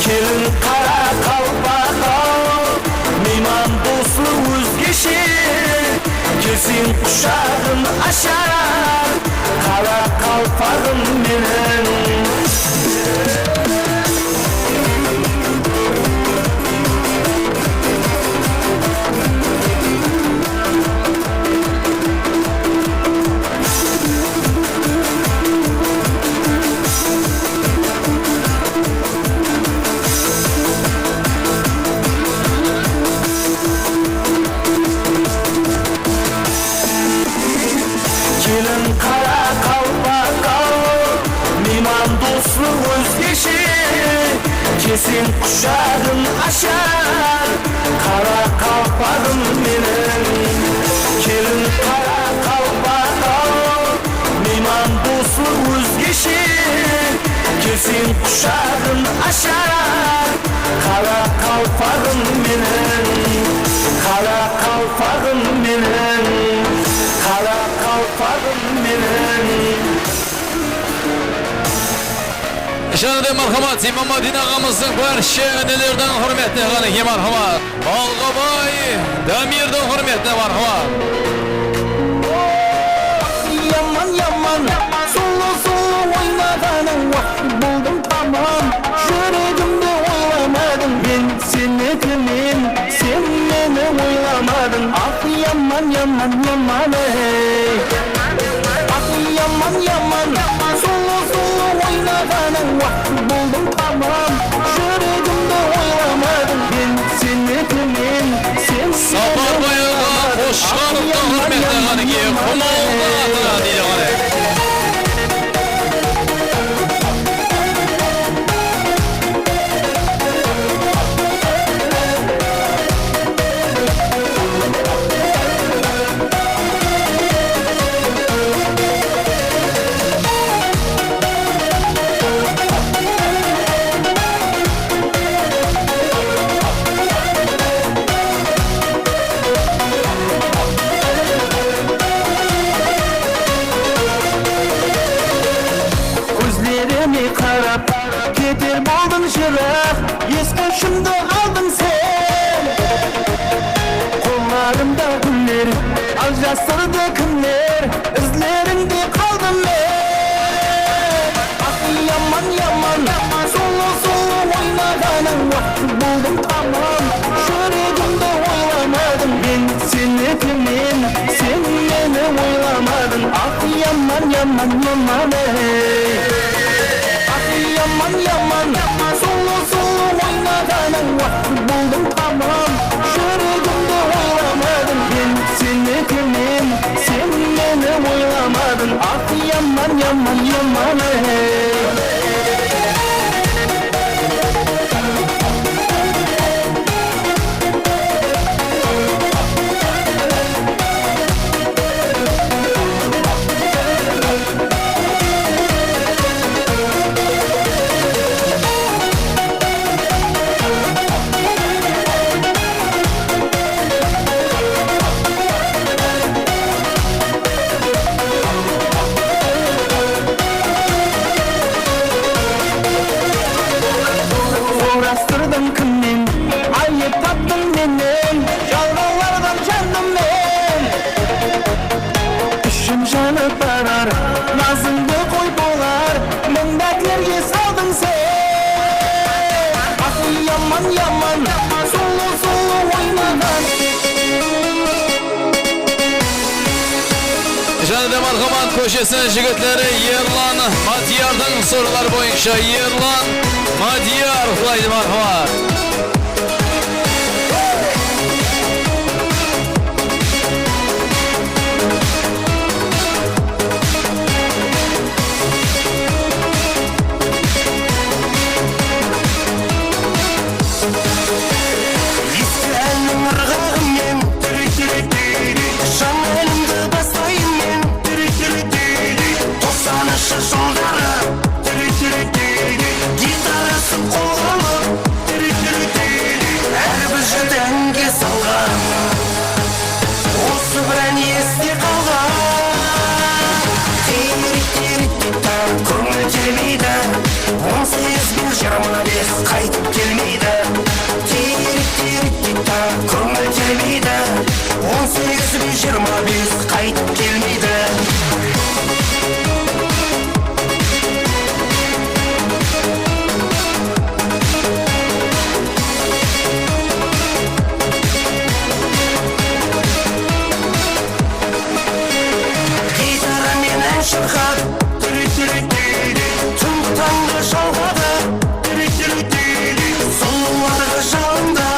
Kelin qaraqalpaq-aw, miyman doslıq ózgeshe. Kelseń qushaǵın ashar, qara qalpaǵım meniń. Kelseń qushaǵın ashar, qara qalpaǵım meniń. Kelin qaraqalpaq-aw, miyman doslıq ózgeshe. Kelseń qushaǵın ashar, qara qalpaǵım meniń. Qara qalpaǵım meniń, qara qalpaǵım meniń. Jáne de marhamat, Imam Madina aǵamızdıń bárshe inelerdiń húrmetine, qánekey, marhamat. Balǵabay Damirdiń húrmetine, marhamat. Yaman, yaman, sulıw, sulıw oynaǵanıń, wah, boldım tamam. Júregimdi oylamadıń, men senikimen, sen meni oylamadıń. Ah, yaman, yaman, yaman, ey. Ah, yaman, yaman, sulıw, sulıw oynaǵanıń, wah, boldım tamam. Júregimdi oylamadıń, men senikimen, sen meni oylamadıń. Saparbay aǵa Qoshanovtıń húrmetine, qánekey, qumıldı atına deydi, qáne. Kózlerime qarap, keter boldıń jıraq, es-húshimdi aldıń sen. Qollarımda gúller, al jasırdı kimler, izlerińde qaldım men. Ah, yaman, yaman, sulıw, sulıw oynaǵanıń, wah, boldım tamam. Júregimdi oylamadıń, men senikimen, sen meni oylamadıń. Ah, yaman, yaman, yaman, ey. Ah, yaman, yaman, sulıw, sulıw oynaǵanıń, wah, boldım tamam. Júregimdi oylamadıń, men senikimen, sen meni oylamadıń. Ah, yaman, yaman, yaman, ey. Sorastırdıń kimnen, ayıp taptıń mennen, jalǵanlardan jandım men. Ishim janıp barar, nazıńdı qoy bolar, mıń dártlerge saldıń sen. Ah, yaman, yaman, sulıw, sulıw oynaǵan. Jáne de marhamat, Kóshesiniń jigitleri Erlan Madiyardıń sorıwları boyınsha Erlan Madiyar uqlaydı, marhamat. Eski ánniń ırǵaǵı men, túrek-túrek-túrek, jańa ánimdi baslayın men, túrek-túrek-túrek, toqsanınshı jıldarı, túrek-túrek-túrek, gitarasın qolǵa alıp, túrek-túrek-túrek, hár bir jigit ánge salǵan. Usı bir án este qalǵan. Tiyrik-tiyrik deydi, kóńil telmeydi. On segiz benen jigirma bes qaytıp kelmeydi. Tiyrik-tiyrik deydi, kóńil telmeydi. On segiz benen jigirma bes qaytıp kelmeydi. Gitara menen shırqap, túrek-túrek-túrek, túngi tańdı jalǵadı, túrek-túrek-túrek, sulıwlarǵa jalındı,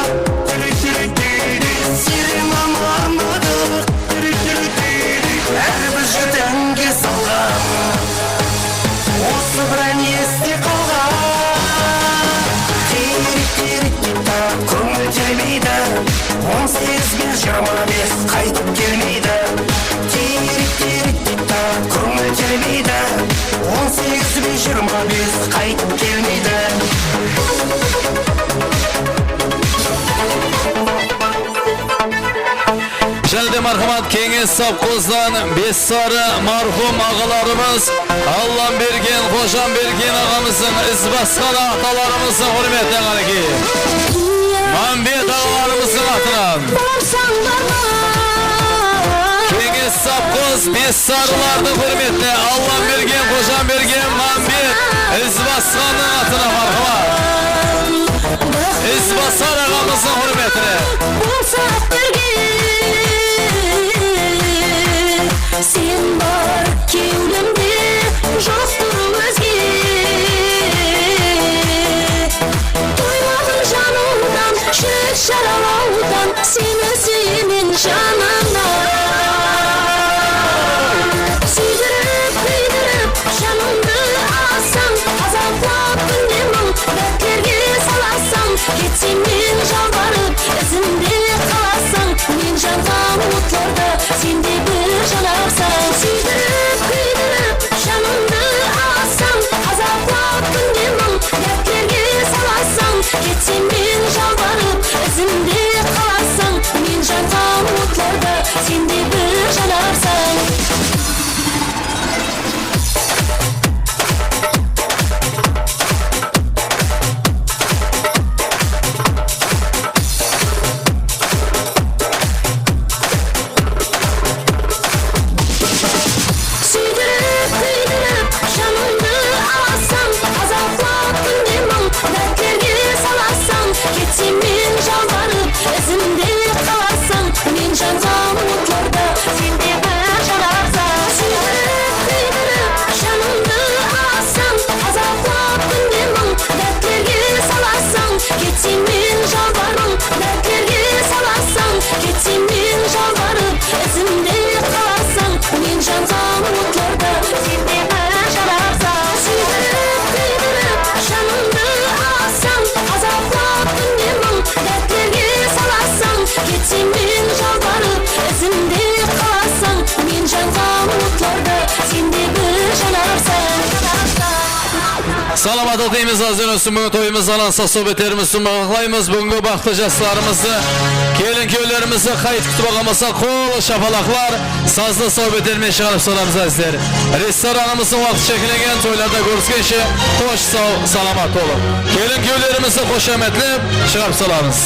túrek-túrek-túrek, sirenanı ańladıq, túrek-túrek-túrek, hár bir jigit ánge salǵan. Usı bir án este qalǵan. Jigirma bes qaytıp kelmeydi. Tiyrik-tiyrik tik-tak, kóńil telmeydi. On segiz bes jigirma bes qaytıp kelmeydi. Jáne de marhamat, Keńes sovxozdan Bessarı marhum aǵalarımız Allambergen, Xojambergen aǵamızdıń, izbasqan atalarımızdıń húrmetine, qánekey. Mámbet aǵalarımızdıń atınan. Barsań barma. Keńes sovxoz Bessarılardıń húrmetine Allambergen, Xojambergen, Mámbet, izbasqannıń atınan marhamat. Izbasar aǵamızdıń húrmetine. Bolsaq birge, sen bar kewlimde, joqtır ózge. Toymadım janıwdan, júrek jaralawdan, seni súyemen janımnan. Súydirip, kúydirip, janımdı alsań, azaplap kúnde mıń dártlerge salasań. Ketsem men jalbarıp, izimde qalasań. Men janǵan otlarda sen de bir janarsań. Súydirip, kúydirip, janımdı alsań, azaplap kúnde mıń dártlerge salasań. Ketsem men jalbarıp, izimde qalasań. Men janǵan otlarda sen de bir janarsań. Súydirip, kúydirip, janımdı alasań, azaplap kúnde mıń dártlerge salasań. Ketsem men jalbarıp, izimde qalasań. Men janǵan otlarda sen de bir janarsań. Súydirip, kúydirip, janımdı alasań, azaplap kúnde mıń dártlerge salasań. Ketsem men jalbarıp, dártlerge salasań. Ketsem men jalbarıp, izimde qalasań. Men janǵan otlarda sen de bir janarsań. Súydirip, kúydirip, janımdı alasań, azaplap kúnde mıń dártlerge salasań. Ketsem men jalbarıp, izimde qalasań. Men janǵan otlarda sen de bir janarsań. Salamat otıńız, azizler, búgin toyımızdan alsa, sohbetlerimiz sunbaqlaymız. Búgingi baxıtlı jaslarımızdı, kelin-kúyevlerimizdi qaytıp kútip alǵan bolsa, qol shapalaqlar, sazlı sohbetlermen shıǵarıp salamız, azizler. Restoranımızdıń waqtı sheklengen, toylarda kóriskenshe, xosh, saw, salamat bolıń. Kelin-kúyevlerimizdi xoshametlep shıǵarıp salamız.